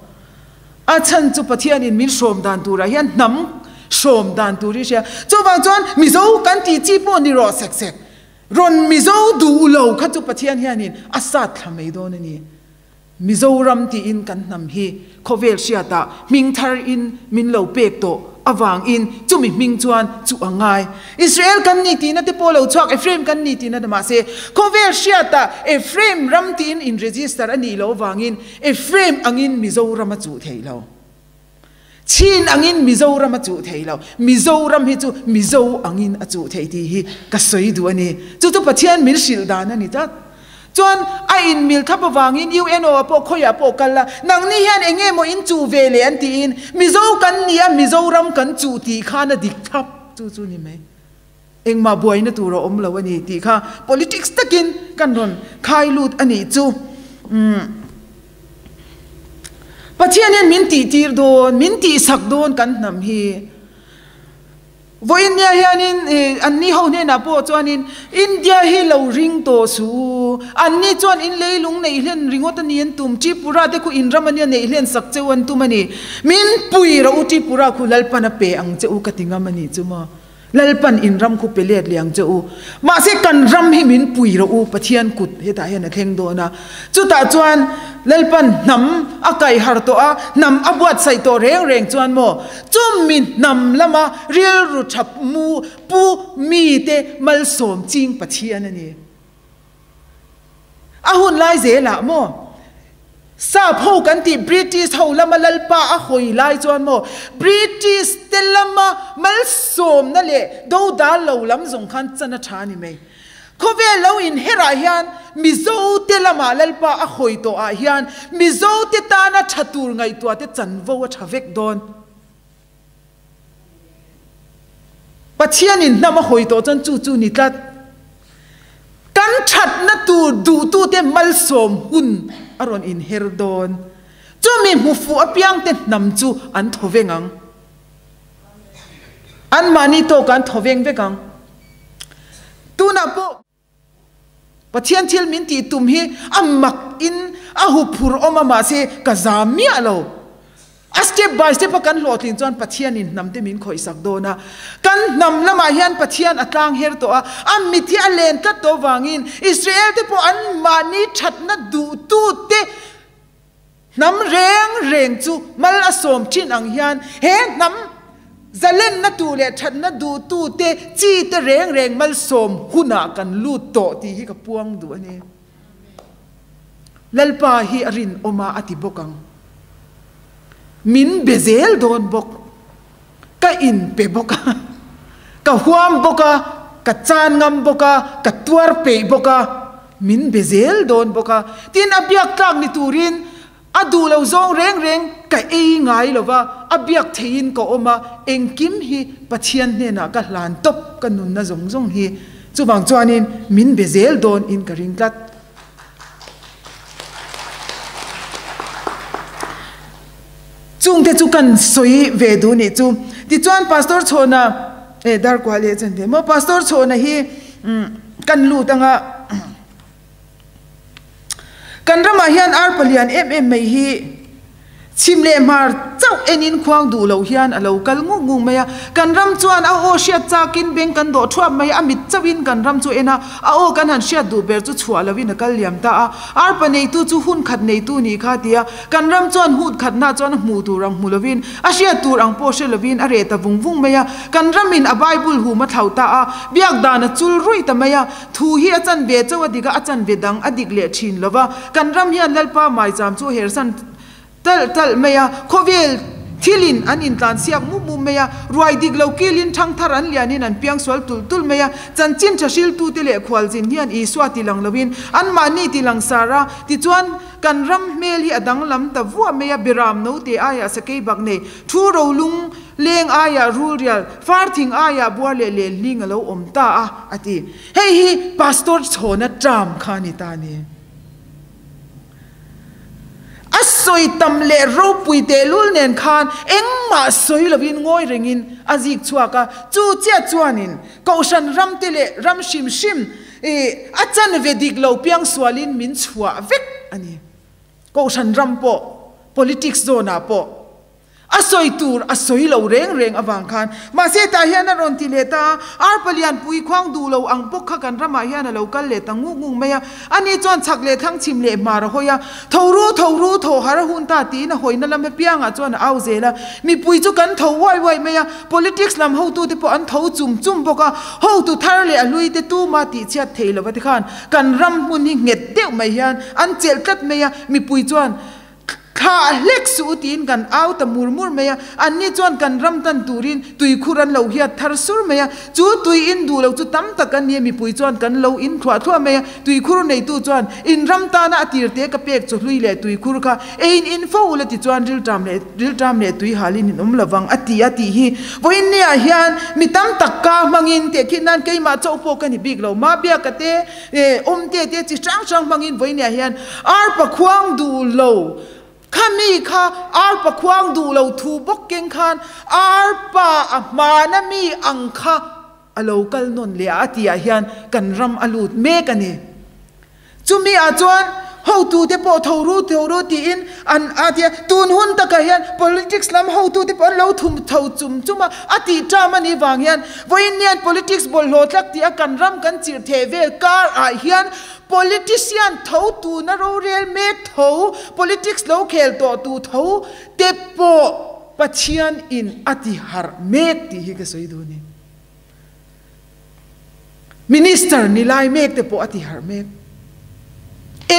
A chhan chu Pathianin min hrawm dan turah hian hnam hrawm dan tur hi hria. Chuvang chuan Mizo kan tih chi pawh ni rawh sek sek. Rawn Mizo duh lo kha chu Pathian hianin a sat thla mai dawn a ni. Mizoram tiin kan hnam hi khawvel hriatah hming thar in min lo pek tawh avangin chumi hming chuan chu a ngai. Israel kan ni tihna te pawh lo chhuak, Ephraim kan ni tihna te mahse khawvel hriatah Ephraim ram tiin in register a nih loh avangin Ephraim angin Mizoram a chuh theih lo. Chin angin Mizoram a chuh theih lo. Mizoram hi chu Mizo angin a chuh theih tih hi ka sawi duh a ni. Chu chu Pathian min hrilh dan a ni tlat. Chuan a inmil thap avangin UNO ah pawh khawiah pawh kal la, nangni hian eng nge maw in chuh ve leh an tiin Mizo kan ni a Mizoram kan chuh tih khan a dik thlap chu chu ni mai. Engmah buaina tur a awm lo a ni tih kha politics takin kan rawn khai lut a nih chu. Umm. Pathian hian min tihtir dawn, min tihsak dawn kan hnam hi. Vawiin nia hianin anni ho hnenah pawh chuanin India hi lo ring tawh suh u, anni chuan in leilung neih hlen ringawt a ni an tum, Tripura te khu in ram ania neih hlen sak cheu an tum a ni, min pui rawh u Tripura khu Lalpan a pe ang che u ka ti ngam a nih chu maw. Lalpan in ram khu pe let leh ang che u. Mahse kan ram hi min pui rawh u, Pathian kut hetah hian a thleng dawn a. Chutah chuan Lalpan hnam a kaih har tawh a, hnam a buatsaih tawh reng reng chuan maw, chumi hnam lama rilru tha mu pu mite malsawm ching Pathian a ni. A hun lai zelah maw? Sap ho kan tih British ho lama Lalpa a hawi lai chuan maw British te lama malsawmna leh dodal lo lam zawng khan chan a tha a ni mai. Khawvel lo inherah hian Mizo te lama Lalpa a hawi tawh ah hian Mizo te tana tha tur ngaihtuah te chanvo a tha vek dawn. Pathianin hnam a hawi tawh chuan chu chu ni tlat. Kan thatna tur duhtute malsawm hun a rawn inher dawn. Chumi hmu fuh apiangte hnam chu an thaw veng ang. Anmahni tawkah an thaw veng vek ang. Tunah pawh. Pathian thil min tih tum hi a mak in a huphur awm a mahse ka zam miah lo. A step by step a kan hlawhtlin chuan Pathian in hnam te min khawih sak dawn a. Kan hnam lamah hian Pathian a tlang her tawh a, a mit hi a len tlat tawh vangin Israel te pawh an mahni thatna duhtu te Hnam reng reng chu mal a sawm thin ang hian he hnam zalenna tu leh thatna duhtute chi te reng reng malsawm hunah kan lut tawh tih hi ka puang duh a ni. Lalpa hi a rinawm a a ti bawk ang. Min be zel dawn bawk. Ka inpe bawk a, ka huam bawk a, ka chan ngam bawk a, ka tuar peih bawk a, min be zel dawn bawk a. Tin, a biak tlak ni turin a duh lo zawng reng reng ka ei ngai lo va, a biak theihin ka awm a, engkim hi Pathian hnenah ka hlan tawp ka nunna zawng zawng hi. Chuvang chuanin min be zel dawn in ka ring tlat. Chungte chu kan sawi ve duh nih chu. Tichuan Pastor Chhawna eh Darkuah leh chan ve maw Pastor Chhawna hi kan lut anga kan ramah hian ar palian em em mai hi Chhim leh hmar chauh enin khuang duh loh hian a lo kal ngung ngung mai a. Kan ram chuan a aw hriat chakin beng kan dawh thuap mai a, a mit chauhin kan ram chu en a, a aw kan han hriat duh ber chu chhuah lohin a kal liam ta a. Arpa neitu chu hun khat neitu nih kha ti a, kan ram chuan hun khatna chuan a hmuh tur ang hmu lovin, a hriat tur ang pawh hre lovin a reh ta vung vung mai a. Kan ramin a Bible hum a thlauh ta a, biak dan a chul ruih ta mai a. Thu hi a chanve chauh a dik a, a chanve dang a dik leh thin lo va. Kan ram hian Lalpa maicham chu hersan Talh talh mai a, khawvel thilin an intlan siak mup mup mai a, ruai dik lo kilin thangthar an lianin an piang sual tulh tulh mai a, chanchin tha hriltute leh khualzin hian Isua ti lang loin anmahni ti lang sar a, tichuan kan ram hmel hi a danglam ta vuah mai a, Beram note aiah sakei bak nei, thu rolung leng aiah rulrial, farthing aiah buar leh lelhling a lo awm ta a, a ti. Hei hi Pastor Chhawna term kha a ni ta a ni. A sawi tam leh ropui tehlul nen khan engmah sawi lovin ngawi rengin a zik chhuak a, chu chiah chuanin Kohhran ramte leh ram hrim hrim a chanve dik lo piangsualin min chhuah vek a ni. Kohhran ram pawh, politics zone ah pawh. A sawi tur a sawi lo reng reng avang khan. Mahse tah hian a rawn ti leh ta a, Arpa lianpui khuang duh lo ang bawk kha kan ramah hian a lo kal leh ta ngung ngung mai a. Ani chuan chhak leh thlang chhim leh hmar a hawi a, Tho ru, tho ru, thaw har a hun ta tiin a hawina lam apiangah chuan a au zel a. Mipui chu kan tho uai uai mai a, politics lam hotute pawh an tho chum chum bawk a, hotu thar leh a hluite tuma tihchhiat thei lova tikhan kan ram hmun hi nghet deuh mai hian an chelh tlat mai a, mipui chuan Thla hlek suh u tiin kan au ta mur mur mai a, anni chuan kan ram tan turin tuikhur an lo hiat thar sur mai a, chu tui in duh lo chu tam tak an ni a, mipui chuan kan lo in thluah thluah mai a, tuikhur neitu chuan in ram tana a tirte ka pek chaw hlui leh tuikhur kha eiin in fo ula tichuan rilṭam leh rilṭam leh tui halin in awm lovang a ti a tih hi vawiinniah hian mi tam tak ka hmangin tehkhin nan keimah chauh pawh ka ni bik lo, Mabiaka te E, awmte te chi hrang hrang hmangin vawinia hian arpa khuang duh lo. Khami kha arpa khuang duh lo thu bawk keng khan arpa a hmana mi ang kha a lo kal nawn leh a a tih ah hian kan ram a lut mek a ni. Chumi ah chuan hotute pawh tho ru tho ru tiin an a ti a, tun hun takah hian politics lam hotute pawh an lo thum tho chum chum a, a tih ṭam a nih vang hian vawiin hian politics bawlhhlawh tlak tih a kan ram kan chirh theh vel kar ah hian politician tho tuna rorel mek tho, politics lo khel tawh tu tho te pawh Pathian in a ti harh mek tih hi ka sawi duh a ni. Minister ni lai mek te pawh a ti harh mek.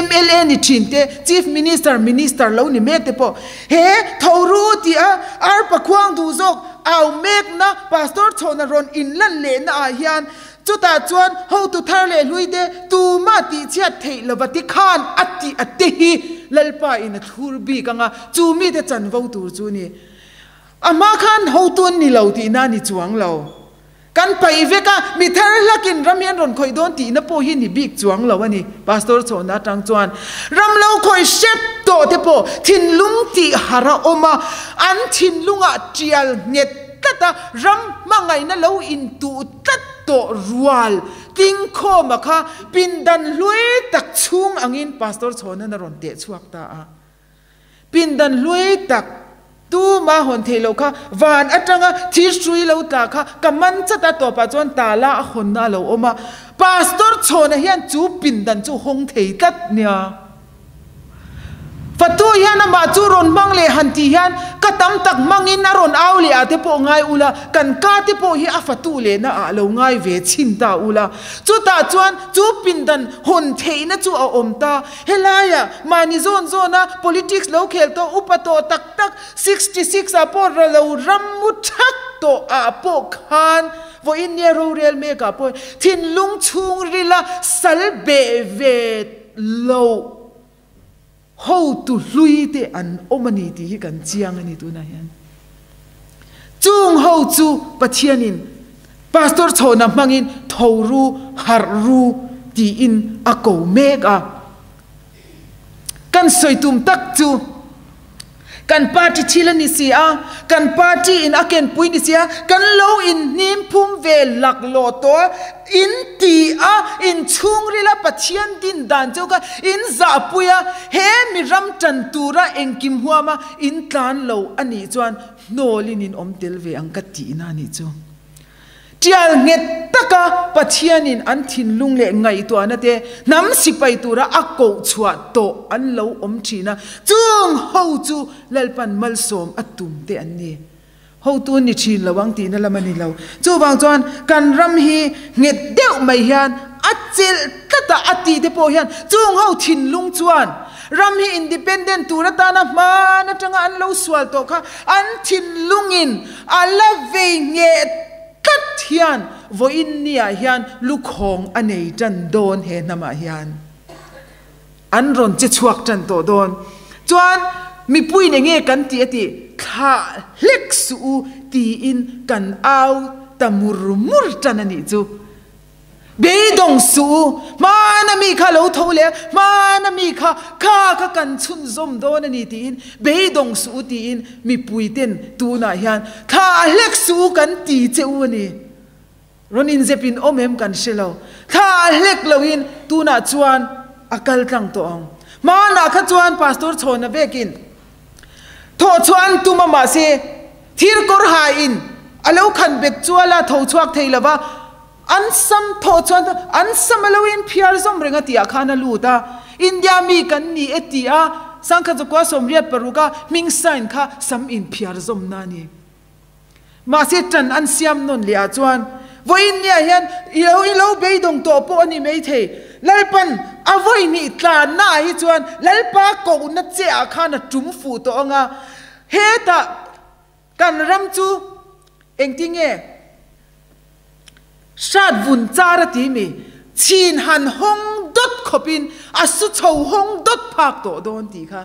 Mla ni thin te, Chief Minister, Minister lo ni mek te pawh he tho ru tih a arpa khuang duh zawk au mekna Pastor chhawna rawn inlan lehna ah hian chutah chuan hotu thar leh hlui te tumah tihchhiat theih lova ti khan a tih a te hi Lalpa in a thlur bik anga chu mite chanvo tur chu ni. A hma khan hotu an ni lo tihna a ni chuang lo. Kan paih vek a, mi thar hlakin ram hi an rawn khawih dawn tihna pawh hi ni bik chuang lo a ni. Pastor chhawhna atang chuan ram lo khawih hrep tawh te pawh thinlung tih har a awm a, an thinlungah tial nghet tlat a, ram hmangaihna lo intuh tlat tawh rual tingkhawma kha pindan hlui tak chhung angin Pastor chhawhna'n a rawn teh chhuak ta a. Pindan hlui tak tuma hawn theih loh kha van atanga thil hrui lo tla kha ka man chat a tawpah chuan tala a hawnna a lo awm a, Pastor Chhawna hian chu pindan chu hawng thei tlat nia. Fatu hian amah chu rawn hmang leh han tih hian ka tam tak hmangin a rawn au leh ah te pawh ngai ula, kan ka te pawh hi a fatu lehna ah lo ngai ve chhin ta ula. Chutah chuan chu pindan hawn theihna chu a awm ta. Helaiah mahni zawn zawna politics lo khel tawh upa tawh tak tak 66 ah pawh ra lo ram mu thak tawh ah pawh khan vawiin nia rorel mek ah pawh thinlung chhungrila sal beh ve loh hotu hlui te an awm a ni tih hi kan chiang a ni tunah hian. Chung ho chu Pathianin Pastor chhawna hmangin tho ru, harh ru tiin a ko mek a. Kan sawi tum tak chu kan party thil a ni si a, kan party in a kenpui ni si a, kan lo inhnim phum ve laklawh tawh a, in ti a, in chhungrila Pathian din dan chu kha in zahpui a, he mi ram tan tura engkim huama in tlan lo a nih chuan hnawlin in awm tel ve ang ka tihna a nih chu. Tial nghet taka Pathianin an thinlung leh ngaihtuahna te hnam sipai tura a koh chhuah tawh an lo awm thin a, chung ho chu Lalpan malsawm a tum te an ni. Hotu an ni thin lo ang tihna lam a ni lo. Chuvang chuan kan ram hi nghet deuh mai hian a chelh tlat a, a tih te pawh hian chung ho thinlung chuan ram hi independent tur atana hman atanga an lo sual tawh kha an thinlungin A la vei ngheh tlat hian vawiin niah hian lukhawng a nei tan dawn he hnamah hian an rawn che chhuak tan tawh dawn chuan mipuiin enge kan tih a tih thlah hlek suh u tiin kan au ta mur mur tan a nih chu. Beidawng suh u, hmana mi kha lo tho leh a, hmana mi kha kha kha kan chhunzawm dawn a ni tiin beidawng suh u tiin mipuiten tunah hian thla a hlek suh u kan ti che u a ni. Rawn inzep in awm em kan hre lo. Thla a hlek loin tunah chuan a kal tlang tawh ang. Hmanah kha chuan Pastor Chhawna vekin thawh chhuah an tum a mahse thir kawr ha in a lo khan bet chual a tho chhuak thei lova, An sam thawh chuan an sam a lo in phiar zawm reng a tih ah khan a lut a, India mi kan ni e tih a Sangkhat Zakua 86 a hming sign kha sam in phiar zawm na a ni. Mahse tan an siam nawn leh ah chuan vawiin nia hian i lo i lo beidawng tawh pawh a ni maithei. Lalpan a vawihnih tlanna ah hi chuan Lalpa kohna che ah khan a tum fuh tawh ang a, hetah Kan ram chu engtinge hrat vun char a ti mi chhin han hawng dawt khawpin a su chho hawng dawt phak tawh dawn tih kha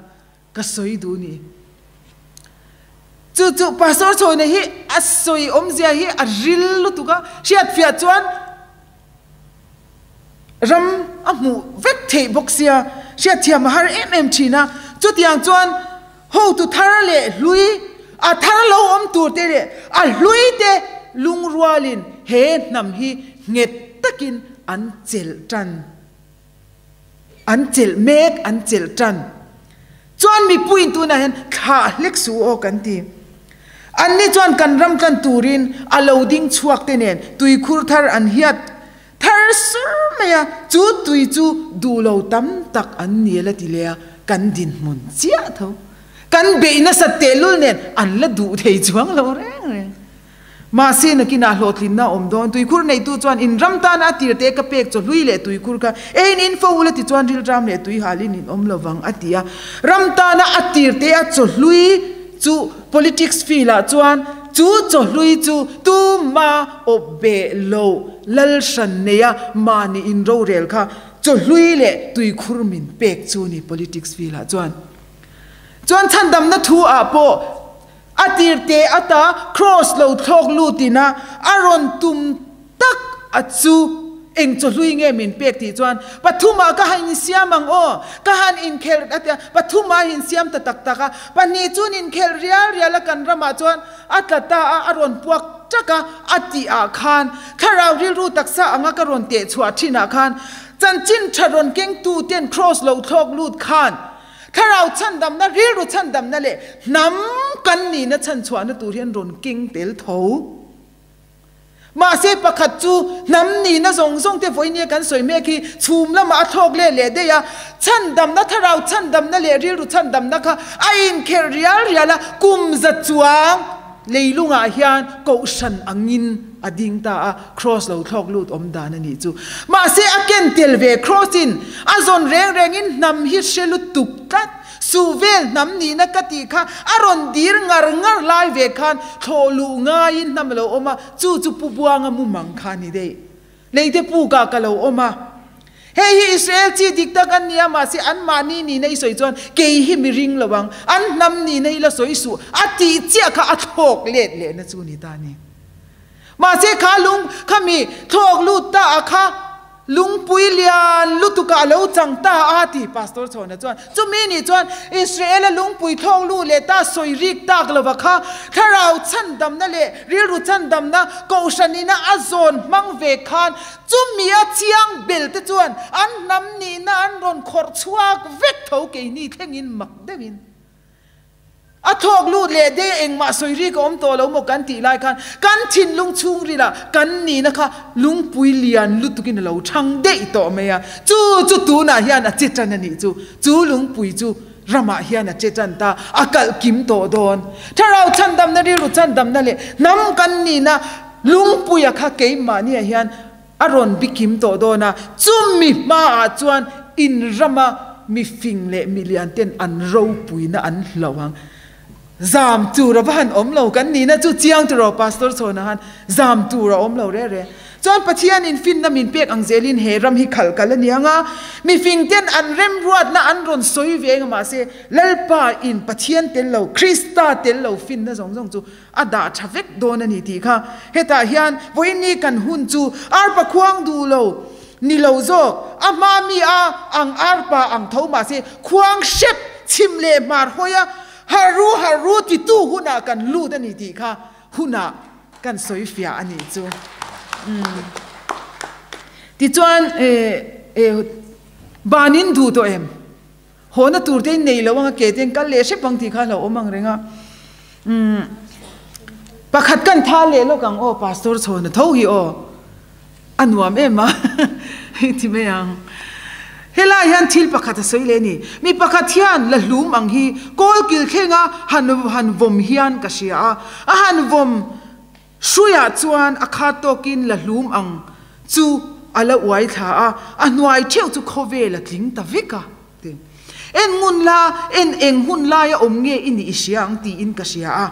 ka sawi duh ni. Chu chu Pastor Chhawina hi a sawi awmzia hi a ril lutuk a, hriatfiah chuan ram a hmuh vek theih bawk sia, hriatthiam a har em em thin a, chutiang chuan. Hotu thar leh hlui, a thar lo awm tur te leh a hlui te lungrualin he hnam hi nghet takin an chelh tan. An chelh mek, an chelh tan. Chuan mipuiin tunah hian thlah hlek suh aw kan ti. Anni chuan kan ram tlan turin a lo ding chhuak te nen tuikhur thar an hiat Thar sur mai a, chu tui chu duh lo tam tak an ni la ti leh a, kan dinhmun chiah tho. Kan beih nasat tehlul nen an la duh thei chuang lo reng reng. Mahse nakinah hlawhtlinna a awm dawn, tuikhur neitu chuan in ram tana a tir te ka pek chawhlui leh tuikhur kha eiin in fo ula tichuan rilram leh tui halin in awm lovang a ti a. Ram tana a tir te a chawhlui chu politics field ah chuan chu chawhlui chu tuma awp beh loh Lal hran neia mahni in rorel kha chawhlui leh tuikhur min pek chu ni politics field ah chuan. Chuan chhandamna thu ah pawh a tir te ata cross lo thlawk lut ina a rawn tum tak a chu eng chawhlui nge min pek tih chuan pathumah ka han insiam ang aw, ka han inkhelh a tia pathumah a insiam ta tak tak a, pahnih chuan inkhelh rial rial a kan ramah chuan A tla ta a, a rawn puak ṭak a, a tih ah khan thlarau rilru taksa anga ka rawn teh chhuah ṭhin ah khan chanchin ṭha rawn kengtu ten Kraws lo thlawk lut khan thlarau chhandamna, rilru chhandamna leh hnam kan nihna chhanchhuahna tur hi an rawn keng tel tho. Mahse pakhat chu hnam nihna zawng zawng te vawinia kan sawi mek hi chhum lamah a thlawk leh leh daih a, chhandamna thlarau chhandamna leh rilru chhandamna kha a inkhelh rial rial a, kum za chuang leilungah hian kohhran angin a ding ta a, kraws lo thlawk lut awm dan a nih chu. Mahse a ken tel ve kraws in a zawn reng rengin hnam hi hre lutuk tlat. Suh vel hnam nihna ka tih kha a rawn dir ngar ngar lai ve khan thlawh luh ngaiin hnam a lo awm a, chu chu Pu Buanga mumang kha a ni daih. Leite pukah ka lo awm a. Hei hi Israel chi dik tak an ni a, mahse anmahni nihna i sawi chuan kei hi mi ring lo ang, an hnam nihna hi la sawi suh a tih chiah kha a thlawk let lehna chu ni ta a ni. Mahse kha lung kha mi thlawk lut ta a kha. Lungpui lian lutukah a lo chang ta a ti Pastor Chhawna chuan. Chumi nih chuan Israel-a lungpui thlawk luh leh ta sawi rik tak lova kha thlarau chhandamna leh rilru chhandamna kohhranina a zawn hmang ve khan chumi a chiang bel te chuan an hnam nihna an rawn khawrh chhuak vek tho keini thlengin mak deuhin A thawk lut leh de engmah sawi ri ka awm tawh lo maw kan tih lai khan kan thinlung chhungril ah kan nihna kha lungpui lian lutukin a lo thang daih tawh mai a, chu chu tunah hian a che tan a nih chu, chu lungpui chu ramah hian a che tan ta, a kalh kim tawh dawn. Thlarau chhandamna rilru chhandamna leh hnam kan nihna lungpuia kha keimahniah hian A rawn bikim tawh dawn a, chumi hmaah chuan in rama mi fing leh mi lian ten an ropuina an hloh ang. Zam tur a va han awm lo kan nihna chu chiang tur aw Pastor Chhawna han zam tur a awm lo reh reh. Chuan Pathian in finna min pek ang zelin he ram hi khalh kal a ni ang a, mi fing ten an remruatna an rawn sawi ve eng a mahse Lalpa in Pathian tel lo Krista tel lo finna zawng zawng chu A dah tha vek dawn a ni tih kha hetah hian vawiin kan hun chu arpa khuang duh lo ni lo zawk, a hma mi a ang arpa ang tho mahse khuang hrep chhim leh hmar hawi a harru harru titu hunah kan lut a ni tih kha hunah kan sawi fiah a nih chu. Umm tichuan eh banin duh tawh em? Hawna tur te in nei lo ang a, ke te in kal leh hrep ang tih kha a hlauhawm ang reng a. Umm pakhat kan thal leh lawk ang aw Pastor Chhawna tho hi aw a nuam em a hei ti mai ang. Helai hian thil pakhat a sawi leh a ni. Mi pakhat hian la hlum ang hi kawl kil thlenga han han vawm hian ka hria a, a han vawm Hruiah chuan a khat tawkin la hlum ang chu a la uai thla a, a hnuai theuh chu khawvel a tling ta vek a ti. En ngun la, en eng hun laia awm nge i nih i hria ang tiin ka hria a.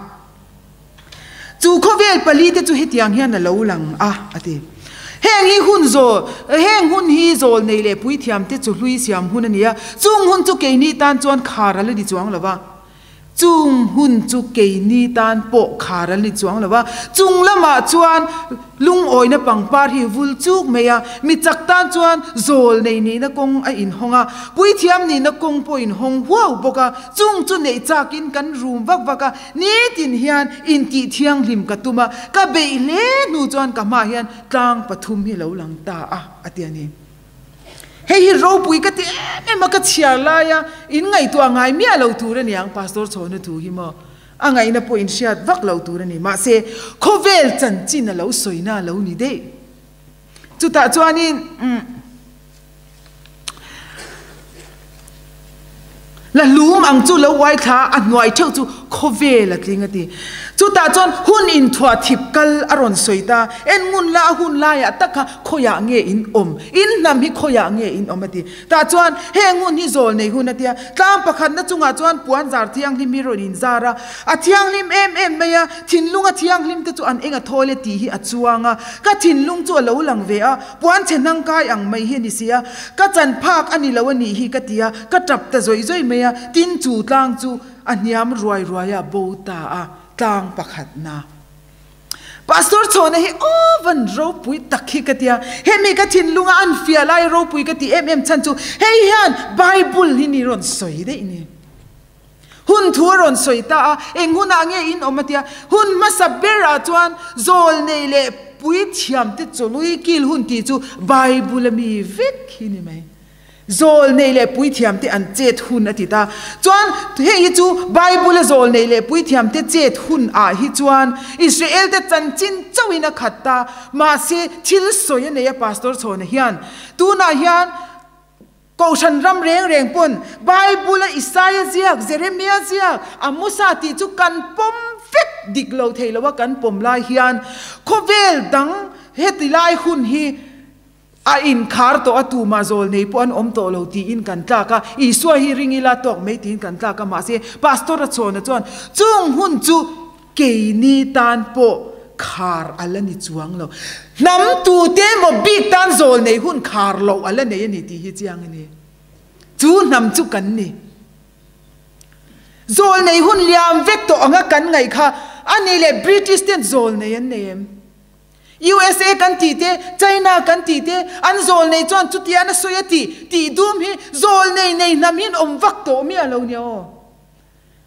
Chu khawvel pali te chu hetiang hian a lo lang a, a ti. Heng hi hun zawl, heng hun hi zawl nei leh puithiam te chu hlui siam hun a ni a, chung hun chu keini tan chuan khar a la ni chuang lo va. Chung hun chu keini tan pawh khar an ni chuang lo a, chung lamah chuan lungawina pangpar hi vul chuk mai a, mi chak tan chuan zawl nei nihna kawng a inhawng a, puithiam nihna kawng pawh inhawng huau bawk a, chung chu neih chakin kan rum vak vak a, nitin hian intih thianghlim ka tum a, ka beih hle hnu chuan ka hmaah hian tlang pathum hi lo lang ta a, a ti a ni. Hei hi ropui ka ti em em a, ka chhiar laia in ngaihtuah ngai miah lo tur a ni ang, Pastor Chhawna thu hi maw a ngaihna pawh in hriat vak lo tur a ni. Mahse, khawvel chanchin a lo sawina a lo ni daih. Chutah chuanin umm La hlum ang chu lo uai thla a hnuai theuh chu khawvel a tling a ti. Chutah chuan hun inthuah thip kal a rawn sawi ta. En ngun la a hun laiah tak kha khawiah nge in awm? In hnam hi khawiah nge in awm a ti. Tah chuan heng hun hi zawl nei hun a tia. Tlang pakhatna chungah chuan puan zar thianghlim hi rawn inzar a. A thianghlim em em mai a, thinlung a thianghlim te chu an eng a thawl e tih hi a chuang a. Ka thinlung chu a lo lang ve a. Puan chhe hnang kai ang mai hi a ni si a, ka chan phak a ni lo a nih hi ka ti a, ka tap ta zawih zawih mai a, tin chu tlang chu a hniam ruai ruai a bo ta a, tlang pakhatna. Pastor Chhawna hi aw van ropui tak hi ka ti a, hemi ka thinlunga an fiah lai ropui ka ti em em chhan chu hei hian Bible hi ni rawn sawi daih ni. Hun thu a rawn sawi ta a, eng hunah nge in awm a tia, hun hmasa berah chuan zawl nei leh puithiam te chawlui kil hun tih chu Bible a mi vek hi ni mai. Zawl nei leh puithiam te an chet hun a ti ta. Chuan hei hi chu Bible a zawl nei leh puithiam te chet hun ah hi chuan Israel te chanchin chauhin a khat ta. Mahse thil sawi a nei a Pastor Chhawna hian tunah hian Kohhran ram reng reng pawn Bible-a Isaia ziak, Jeremia ziak, Amosa tih chu kan pawm vek dik lo thei lo a kan pawm lai hian khawvel dang heti lai hun hi a inkhar tawh a, tumah zawl nei pawh an awm tawh lo tiin kan tlak a, Isua hi ring ila tawk mai tiin kan tlak a, mahse Pastor a chhawna chuan chung hun chu Keini tan pawh khar a la ni chuang lo. Hnam tute emaw bik tan zawl nei hun khar loh a la nei a ni tih hi chiang a ni. Chu hnam chu kan ni. Zawl nei hun liam vek tawh anga kan ngaih kha a ni leh British ten zawl nei an nei em? USA kan tih te, China kan tih te, an zawl nei chuan chutian a sawi a ti tih dum hi zawl nei nei hnam hi an awm vak tawh miah lo nia aw.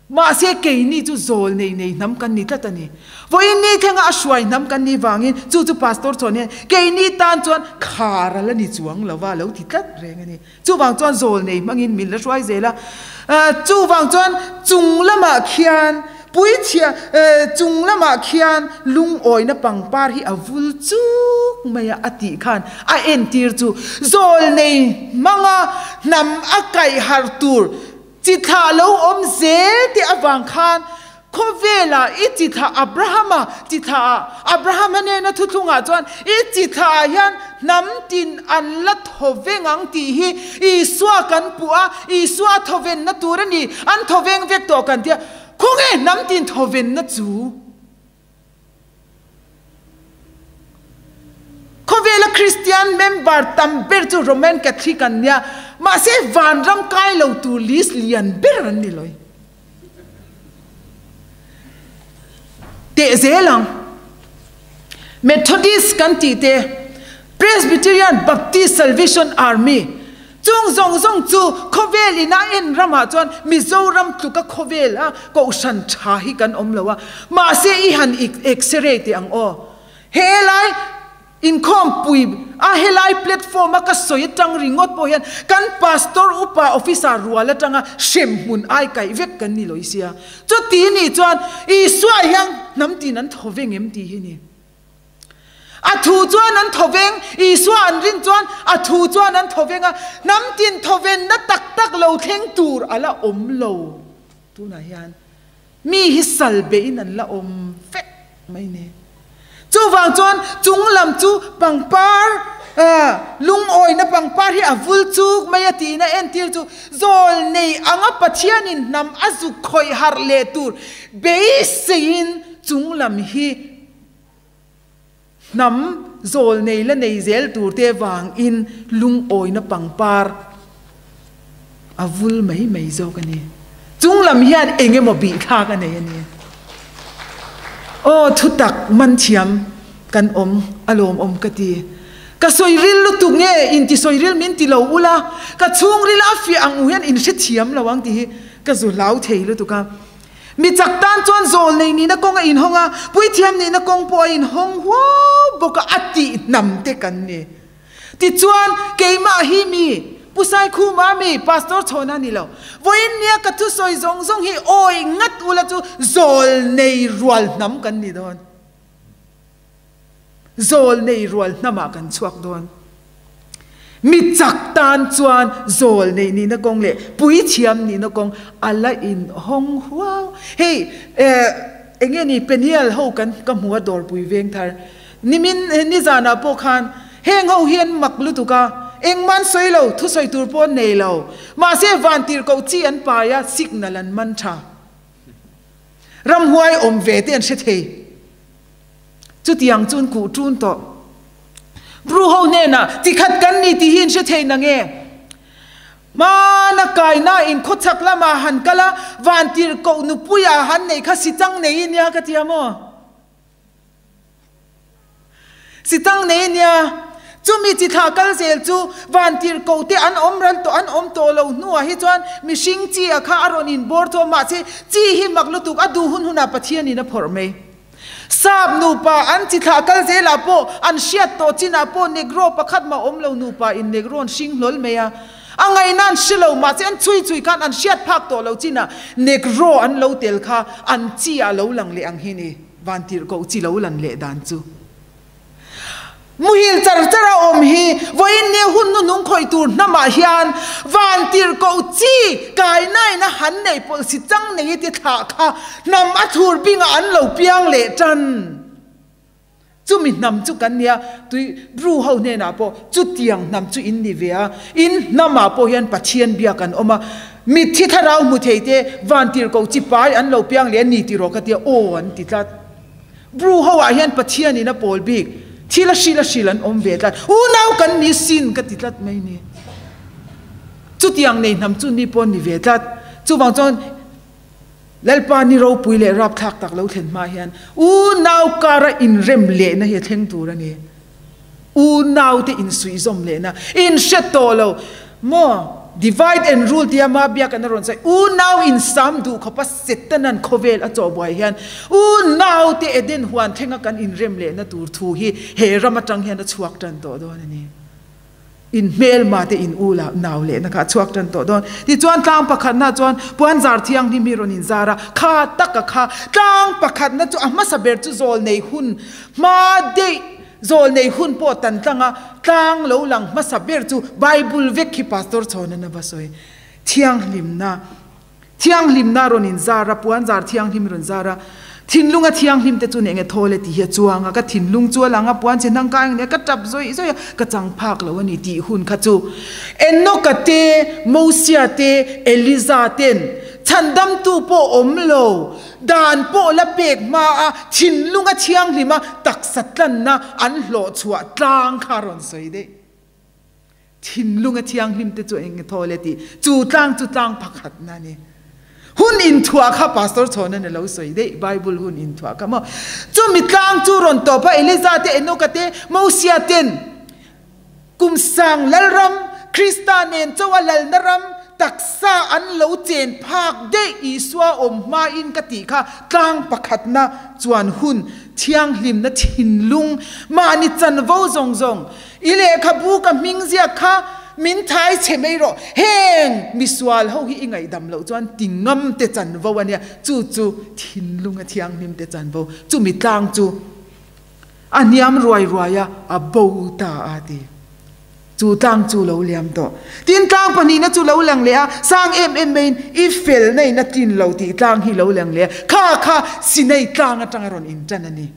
Mahse keini chu zawl nei nei hnam kan ni tlat a ni. Vawiin ni thlenga a hruai hnam kan nih vangin chu chu Pastor chuan hian keini tan chuan khar a la ni chuang lo va a lo ti tlat reng a ni. Chuvang chuan zawl nei hmangin min la hruai zel a. Chuvang chuan chung lamah khian puichhia chung lamah khian lungawina pangpar hi a vul chuk mai a a tih khan a entir chu zawl nei hmanga hnam a kaih harh tur Chi thlah lo awm zel te avang khan khawvelah i chi thlah Abrahama chi thlah ah, Abrahama nena thuthlungah chuan i chi thlah ah hian hnam tin an la thaw veng ang tih hi Isua kan puh a, Isua thawvenna tur a ni, an thawveng vek tawh kan tia, khawnge hnam tin thawvenna chu? Khawvela Kristian member tam ber chu Roman Catholic an nia, mahse vanram kai lo tur list lian ber an ni loi. Teh zel ang. Methodist kan tih te, Presbyterian, Baptist, Salvation Army, Chung zawng zawng chu khawvel ina en ramah chuan Mizoram tluka khawvel a kohhran tha hi kan awm lo a, mahse i han x-ray teh ang aw. Helai inkhawmpui a helai platform a ka sawi atang ringawt pawh hian kan pastor upa officer rual atanga hremhmun ai kaih vek kan ni lo i sia. Chuti nih chuan Isua hian hnam tin an thaw veng em tih hi ni. A thu chuan an thawveng, Isua an rin chuan a thu chuan an thawveng a, hnam tin thawvenna tak tak lo thleng tur a la awm lo. Tunah hian mi hi sal behin an la awm vek mai ni. Chuvang chuan chung lam chu pangpar, lungawina pangpar hi a vul chuk mai a tiin a entir chu zawl nei anga Pathianin hnam a zuk khawih harh leh tur beiseiin chung lam hi Hnam zawl nei la nei zel tur te vangin lungawina pangpar a vul mai mai zawk a ni. Chunglam hian eng emaw bih thlak a nei a ni. Aw thutak man thiam kan awm a lawmawm ka ti. Ka sawi ril lutuk nge inti sawi ril min ti lo ula, ka chhungril a fiah ang u hian in hrethiam lo ang tih hi ka zu hlau thei lutuk a. Mi chak tan chuan zawl nei nihna kawng a inhawng a, puithiam nihna kawng pawh a inhawng huau bawk a, a tih hnam te kan ni. Tichuan, keimah hi mi, Pu Saikhuma mi, Pastor Chhawna ni lo. Vawiin nia ka thusawi zawng zawng hi awi ngat ula chu zawl nei rual hnam kan ni dawn. Zawl nei rual hnamah kan chhuak dawn. Mi chak tan chuan zawl nei nihna kawng leh puithiam nihna kawng a la inhawng huau. Hei, eh, eng nge ni, Peniel ho kan ka hmu a dawrpui veng thar. Nimin nizanah pawh khan heng ho hi an mak lutuk a, engmah an sawi lo, thusawi tur pawh an nei lo. Mahse vantirhkoh chi an pai a, signal an man tha. Ramhuai awm ve te an hre thei. Chutiang chu an kuh tun tawh. Bru ho hnenah tikhat kan ni tih hi an hre thei nange? Hmana kaina in khawchhak lamah han kal a, vantirhkoh nupuiah han neih kha sichang nei i nia ka ti a maw? Sitang nei nia, chumi chi thlah kal zel chu vantirhkoh te an awm ral tawh an awm tawh lo hnuah hi chuan mihring chi a kha a rawn inbawr tawh mahse chi hi mak lutuk a duh hun hunah Pathianin a phawrh mai. Sap nupa an chi thlah kal zelah pawh an hriat tawh chinah pawh Negro pakhat mah awm lo nupa in Negro an hring hlawl mai a, a ngaihna an hre lo mahse an chhui chhui khan an hriat phak tawh lo chinah Negro an lo tel kha an chi ah lo lang leh ang hi ni. Vantirhkoh chi lo lan leh dan chu muhil char char a awm hi vawiin ni hun hnuhnung khawih tur hnamah hian vantirhkoh chi kainain a han neih pawlh si chang nei i ti thlah kha hnam a thur bingah an lo piang leh tan. Chumi hnam chu kan nia, tui Bru ho hnenah pawh chutiang hnam chu in ni ve a, in hnamah pawh hian Pathian biak an awm a, Mitthi thlarau hmu thei te vantirhkoh chi pai an lo piang leh a ni tih rawh ka tia aw an ti tlat. Bru ho ah hian Pathian in a pawl bik thil a hril a hril an awm ve tlat. Unau kan ni sin ka ti tlat mai ni. Chutiang nei hnam chu ni pawh ni ve tlat. Chuvang chuan Lalpa ni ropui leh rapthlak tak lo thlen hma hian unau kara inrem lehna hi a thleng tur a ni. Unaute insuihzawm lehna, inhre tawh lo maw? Divide and rule tia ma biak an a rawn sawi. Unau insam duh khawpa Setanan khawvel a chawhbuai hian unaute Eden huan thlenga kan inrem lehna tur thu hi he ram atang hian a chhuak tan tawh dawn a ni. In hmelma te in u la nau lehna kha a chhuak tan tawh dawn. Tichuan tlang pakhatna chuan puanzar thianghlim hi rawn inzar a, kha taka kha tlang pakhatna chu a hmasa ber chu zawl nei hun hma deih zawl nei hun pawh tan tlang a, tlang lo lang hmasa ber chu Bible vek khi Pastor Chhawna na va sawi. Thianghlimna. Thianghlimna rawn inzar a, puanzar thianghlim rawn zar a, thinlunga thianghlim te chu nih nge thawl e tih hi a chuang a, ka thinlung chu a lang a, puan chhe hnang kai ang nia, ka tap zawih zawih a, ka chang phak lo a ni tih hun kha chu Enoka te, Mosia te, Eliza ten chhandamtu pawh awm lo, dan pawh la pek hma a, thinlunga thianghlima taksa tlanna an hlawhchhuah tlang kha a rawn sawi daih. Thinlunga thianghlim te chu eng nge thawl e tih chu tlang chu tlang pakhatna a ni. Hun inthuah kha Pastor Chhawnan a lo sawi daih, Bible hun inthuah kha maw. Chumi tlang chu rawn tawp a, Eliza te, Enoka te, Mosia ten kum sang lalram, Krista nen chawa lalna ram taksa an lo chen phak daih Isua awm hmain ka tih kha tlang pakhatna chuan hun thianghlimna thinlung mahni chanvo zawng zawng I lehkhabu ka hming ziak kha min thai chhe mai rawh, heng misual ho hi i ngaihdam loh chuan ti ngam te chanvo a nia, chu chu thinlunga thianghlim te chanvo, chumi tlang chu a hniam ruai ruai a, a bo ta a ti. Chu tlang chu lo liam tawh. Tin tlang pahnihna chu lo lang leh a, sang em em maiin i felna in a tlin lo tih tlang hi lo lang leh a, kha kha Sinai tlang atanga rawn intan a ni.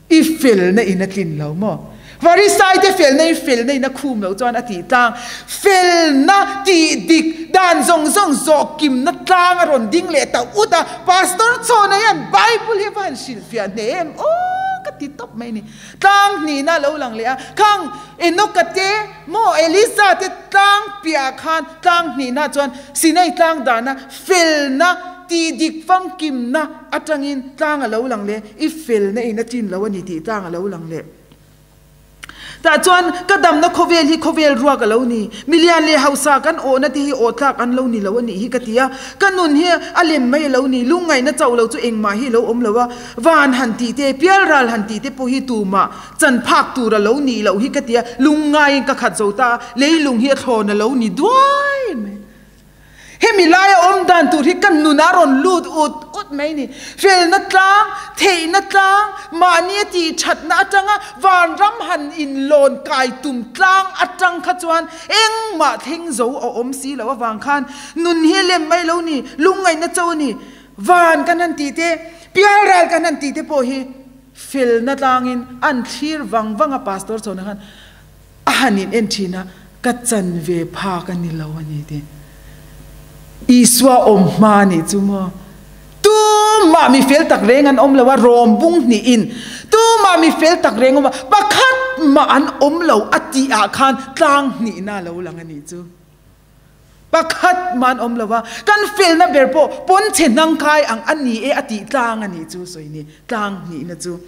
I felna in a tlin lo maw? Farisaite felna in felna in a khum loh chuan a tih tlang, felna tih dik dan zawng zawng zawh kimna tlang a rawn ding leh ta ut a, Pastor Chhawna hian Bible hi a va han hrilhfiah hneh em aw! ka ti tawp mai a ni. Tlang hnihna a lo lang leh a, khang Enoka te maw Elisa te tlang piahah khan tlang hnihna chuan Sinai tlang dahna felna tih dik famkimna atangin tlang a lo lang leh i felna in a chin lo a ni tih tlang a lo lang leh. Tah chuan ka damna khawvel hi khawvel ruak a lo ni. Milian leh hausa kan awhna te hi awh tlak an lo ni lo a nih hi ka ti a. Ka nun hi a lem mai a lo ni. Lungngaihna chauh lo chu engmah hi a lo awm lo a. Van han tih te, pialral han tih te pawh hi tumah chan phak tur a lo nih loh hi ka ti a. Lungngaiin ka khat zo ta a, leilung hi a thlawn a lo ni duai mai. Hemi laia awm dan tur hi ka nunah rawn lut ut ut mai ni. Felna tlang, theihna tlang, mahnia tihthatna atanga vanram han inlawn kai tum tlang atang kha chuan engmah thleng zo a awm si loh avang khan nun hi lem mai lo ni, lungngaihna cho a ni. Van kan han tih te, pialral kan han tih te pawh hi felna tlangin an thlir vang vang a Pastor chhawna khan A han in en thin a, ka chan ve phak a ni lo a ni tih. Isua awm hma a nih chu maw? Tumah mi fel tak reng an awm lo a, rawm bung hnih in tumah mi fel tak reng awm a, pakhat mah an awm lo a tih ah khan tlang hnihna a lo lang a nih chu. Pakhat mah an awm lo a, kan felna ber pawh pawnchhe hnangkai ang a ni e a tih tlang a nih chu sawi ni, tlang hnihna chu.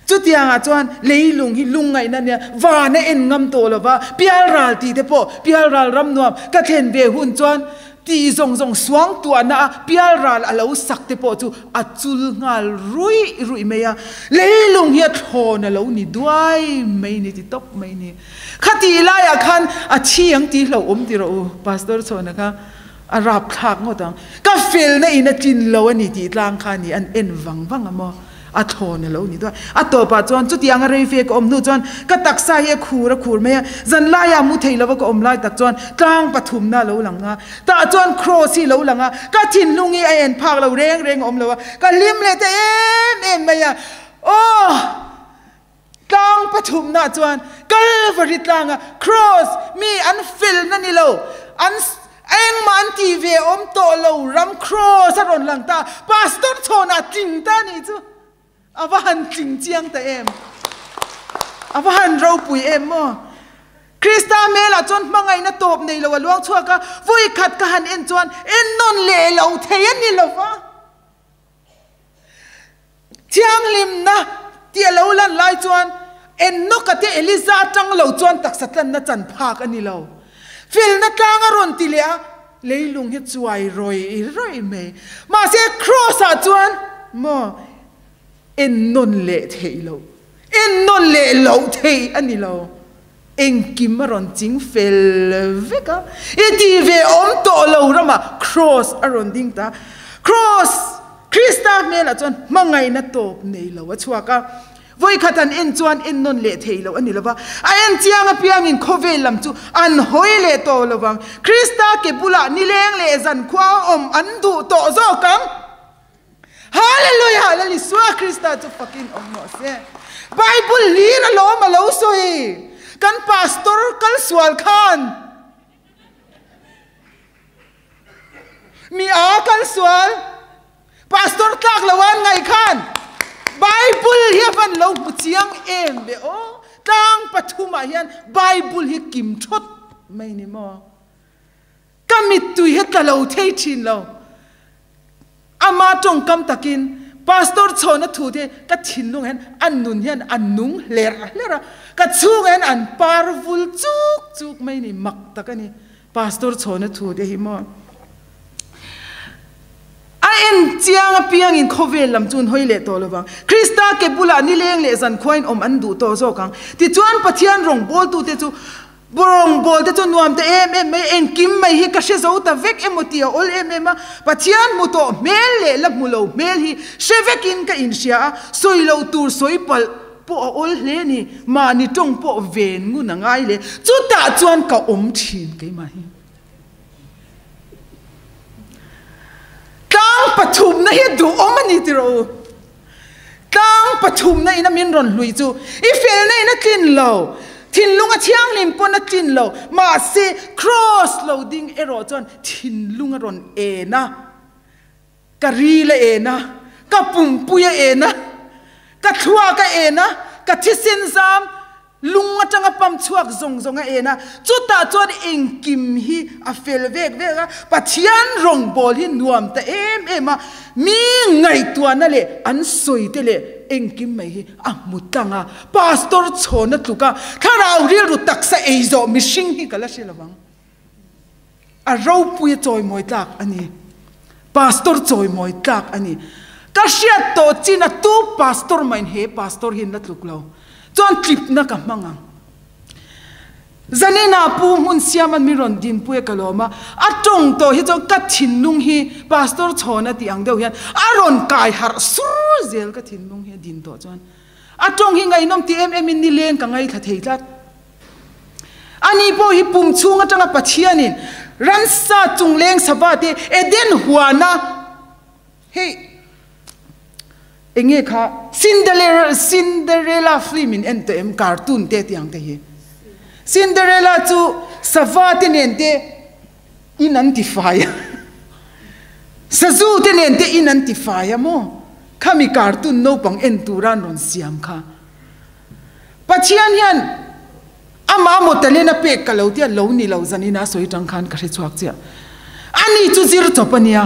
Chutiangah chuan leilung hi lungngaihna nia van a en ngam tawh lo va, pialral tih te pawh pialral ram nuam ka thlen ve hun chuan tih zawng zawng suang tuahna a pialral a lo sak te pawh chu a chul nghal ruih ruih mai a, leilung hi a thlawn a lo ni duai mai ni ti tawp mai ni. Khatih laiah khan a thi ang tih hlauh awm ti rawh u, Pastor Chhawna kha a rap thlak ngawt ang. Ka felna in a tlin lo a ni tih tlang kha ni an en vang vang a maw? A thlawn a lo ni duai. A tawpah chuan chutianga rei fe ka awm hnu chuan ka taksa hi a khur a khur mai a, zan laiah mu thei lova ka awm lai tak chuan tlang pathumna a lo lang a, tah chuan cross hi a lo lang a, ka thinlung hi a en phak lo reng reng a awm lo a, ka hlim leh ta em em mai a, aw! Tlang pathumna chuan Kalvari tlanga Cross mi an felna ni lo, an engmah an tih ve awm tawh lo ram Cross a rawn lang ta, Pastor chhawnah a tling ta a nih chu. A va han tling chiang ta em! A va han ropui em maw! Krista hmelah chuan hmangaihna tawp nei lo a luang chhuak a, vawikhat ka han en chuan ennawn leh lo thei a ni lo va. Thianghlimna tih a lo lan lai chuan Enoka te Eliza atang lo chuan taksa tlanna chan phak a ni lo. Felna tlang a rawn ti leh a, leilung hi chuai rawih rawih mai. Mahse Kraws ah chuan maw ennawn leh theih loh, ennawn leh loh theih a ni lo. Engkim a rawn ching fel vek a, i ti ve awm tawh lo ramah Kraws a rawn ding ta. Kraws, Krista hmelah chuan hmangaihna tawp nei lo a chhuak a. Vawikhat an en chuan en nawn leh thei lo a ni lo va, a en chiang apiangin khawvel lam chu an hawi leh tawh lo vang. Krista ke bulah nileng leh zankhua a awm an duh tawh zawk ang. Hallelujah! Lal Isua Krista chu fakin awm rawh se. Bible hlir alawm a lo sawi. Kan pastor kal sual khan mi a kal sual pastor tlak lo an ngaih khan Bible hi a van lo hmu chiang em ve aw. Tlang pathumah hian Bible hi kim thawt mai ni maw. Ka mittui hi tla lo thei thin lo. Ama tawngkam takin Pastor chhawna thu te ka thinlung hian an nun hian a nung hler hler a, ka chhungah hian an par vul chuk chuk mai ni, mak tak a ni Pastor chhawna thu te hi maw. A en chiang apiangin khawvel lam chu an hawi leh tawh lovang. Krista ke bulah nileng leh zankhuain awm an duh tawh zawk ang. Tichuan Pathian rawngbawltute chu Rawngbâwl te chu nuam ta em em mai, engkim mai hi ka hre zo ta vek emaw tih a awl em em a, Pathian hmu tawh hmel leh la hmu lo hmel hi hre vekin ka inhria a, sawi loh tur sawi palh pawh a awl hle a ni, mahni tawng pawh ven ngun a ngai hle, chutah chuan ka awm thin keimah hi. Tlang pathumna hi duhawm a ni tiraw u? Tlang pathumna ina min rawn hlui chu i felna in a tlin lo, thinlung a thianghlim pawn a tlin lo, mahse Kraws lo ding erawh chuan thinlung a rawn en a, ka ril a en a, ka pumpui a en a, Ka thluak a en a, ka thisen zam lung atanga pump chhuak zawng zawng a en a, chutah chuan engkim hi a fel vek vek a, Pathian rawngbâwl hi nuam ta em em a, mi ngaihtuahna leh an sawi te leh engkim mai hi a hmu tlang a, Pastor chhawna tluka thlarau rilru taksa ei zawh mihring hi ka la hre lo vang. A ropui a chawimawi tlak a ni. Pastor chawimawi tlak a ni. Ka hriat tawh chin a tu pastor mahin he pastor hi an la tluk lo. Chuan tlipna ka hmang ang. Zanina pu hmun siaman min rawn dinpui a ka lawm a, a tawng tawh hi chuan ka thinlung hi pastor chhawna tih ang deuh hian a rawn kai harh sur zel ka thinlung hi a din tawh chuan. A tawng hi ngaihnawm ti em em in nileng ka ngaithla thei tlat. Ani pawh hi pum chhung atanga Pathianin ransa chungleng sava te Eden huana hei enge kha Cinderella Cinderella film in en tawh em cartoon te tiang te hi Cinderella chu sava te nen te in an ti fai a sazu te nen te in an ti fai a maw khami cartoon naupang en tura an rawn siam kha. Pathian hian amah maw talent a pek ka lo tia lo ni lo zanin a sawi tang khan ka hre chhuak chiah. Ani chu zir chawp a nia.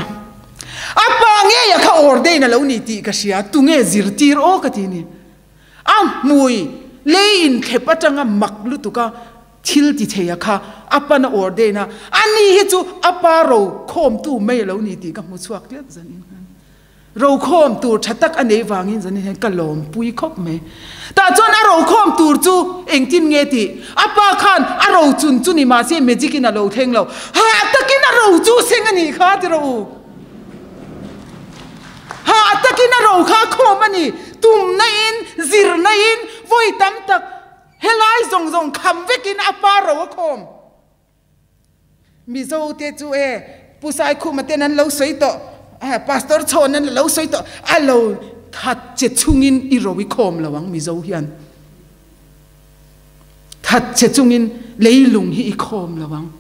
A pa ngei a kha ordain a lo ni tih ka hria, tunge zirtir aw ka ti ni. A hmui lei inthlep atanga mak lutuk a thil ti thei a kha a pan a ordain a, ani hi chu a pa ro khawmtu mai a lo ni tih ka hmu chhuak tlat zanin khan. Rokhawm tur tha tak a nei vangin zanin hian ka lawmpui khawp mai. Tah chuan a rokhawm tur chu engtin nge tih? A pa khan a ro chun chu ni mahse magic in a lo thleng lo. Hah takin a ro chu seng a nih kha ti rawh u. Hah takin a ro kha khawm a ni. Tumna in, zirna in, vawi tam tak helai zawng zawng kham vekin a pa ro a khawm. Mizo te chu e Pu Saikhuma ten an lo sawi tawh, Pastor Chhawn an lo sawi tawh, a lo that che chungin i ro i khawm lo ang Mizo hian. That che chungin leilung hi i khawm lo ang.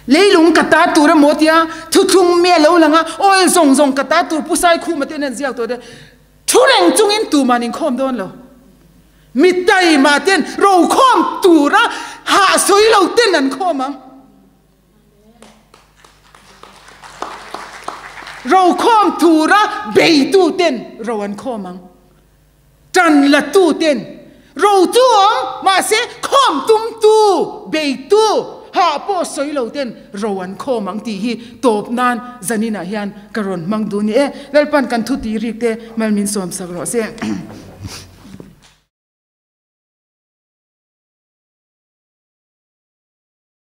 Leilung ka ta tur emaw tia thuthlung mi a lo lang a, oil zawng zawng ka ta tur Pu Saikhuma ten an ziak tawh te, thu reng chungin tuman inkhawm dawn lo. Mi taima ten rokhawm tura hah sawi lo ten an khawm ang. Rokhawm tura beitu ten ro an khawm ang. Tan latu ten ro chu awm mahse khawm tumtu beitu hah pawh sawi lo ten ro an khawm ang tih hi tawp nan zaninah hian ka rawn hmang duh ni e. Lalpan kan thu tih rik te mal min sawmsak rawh se.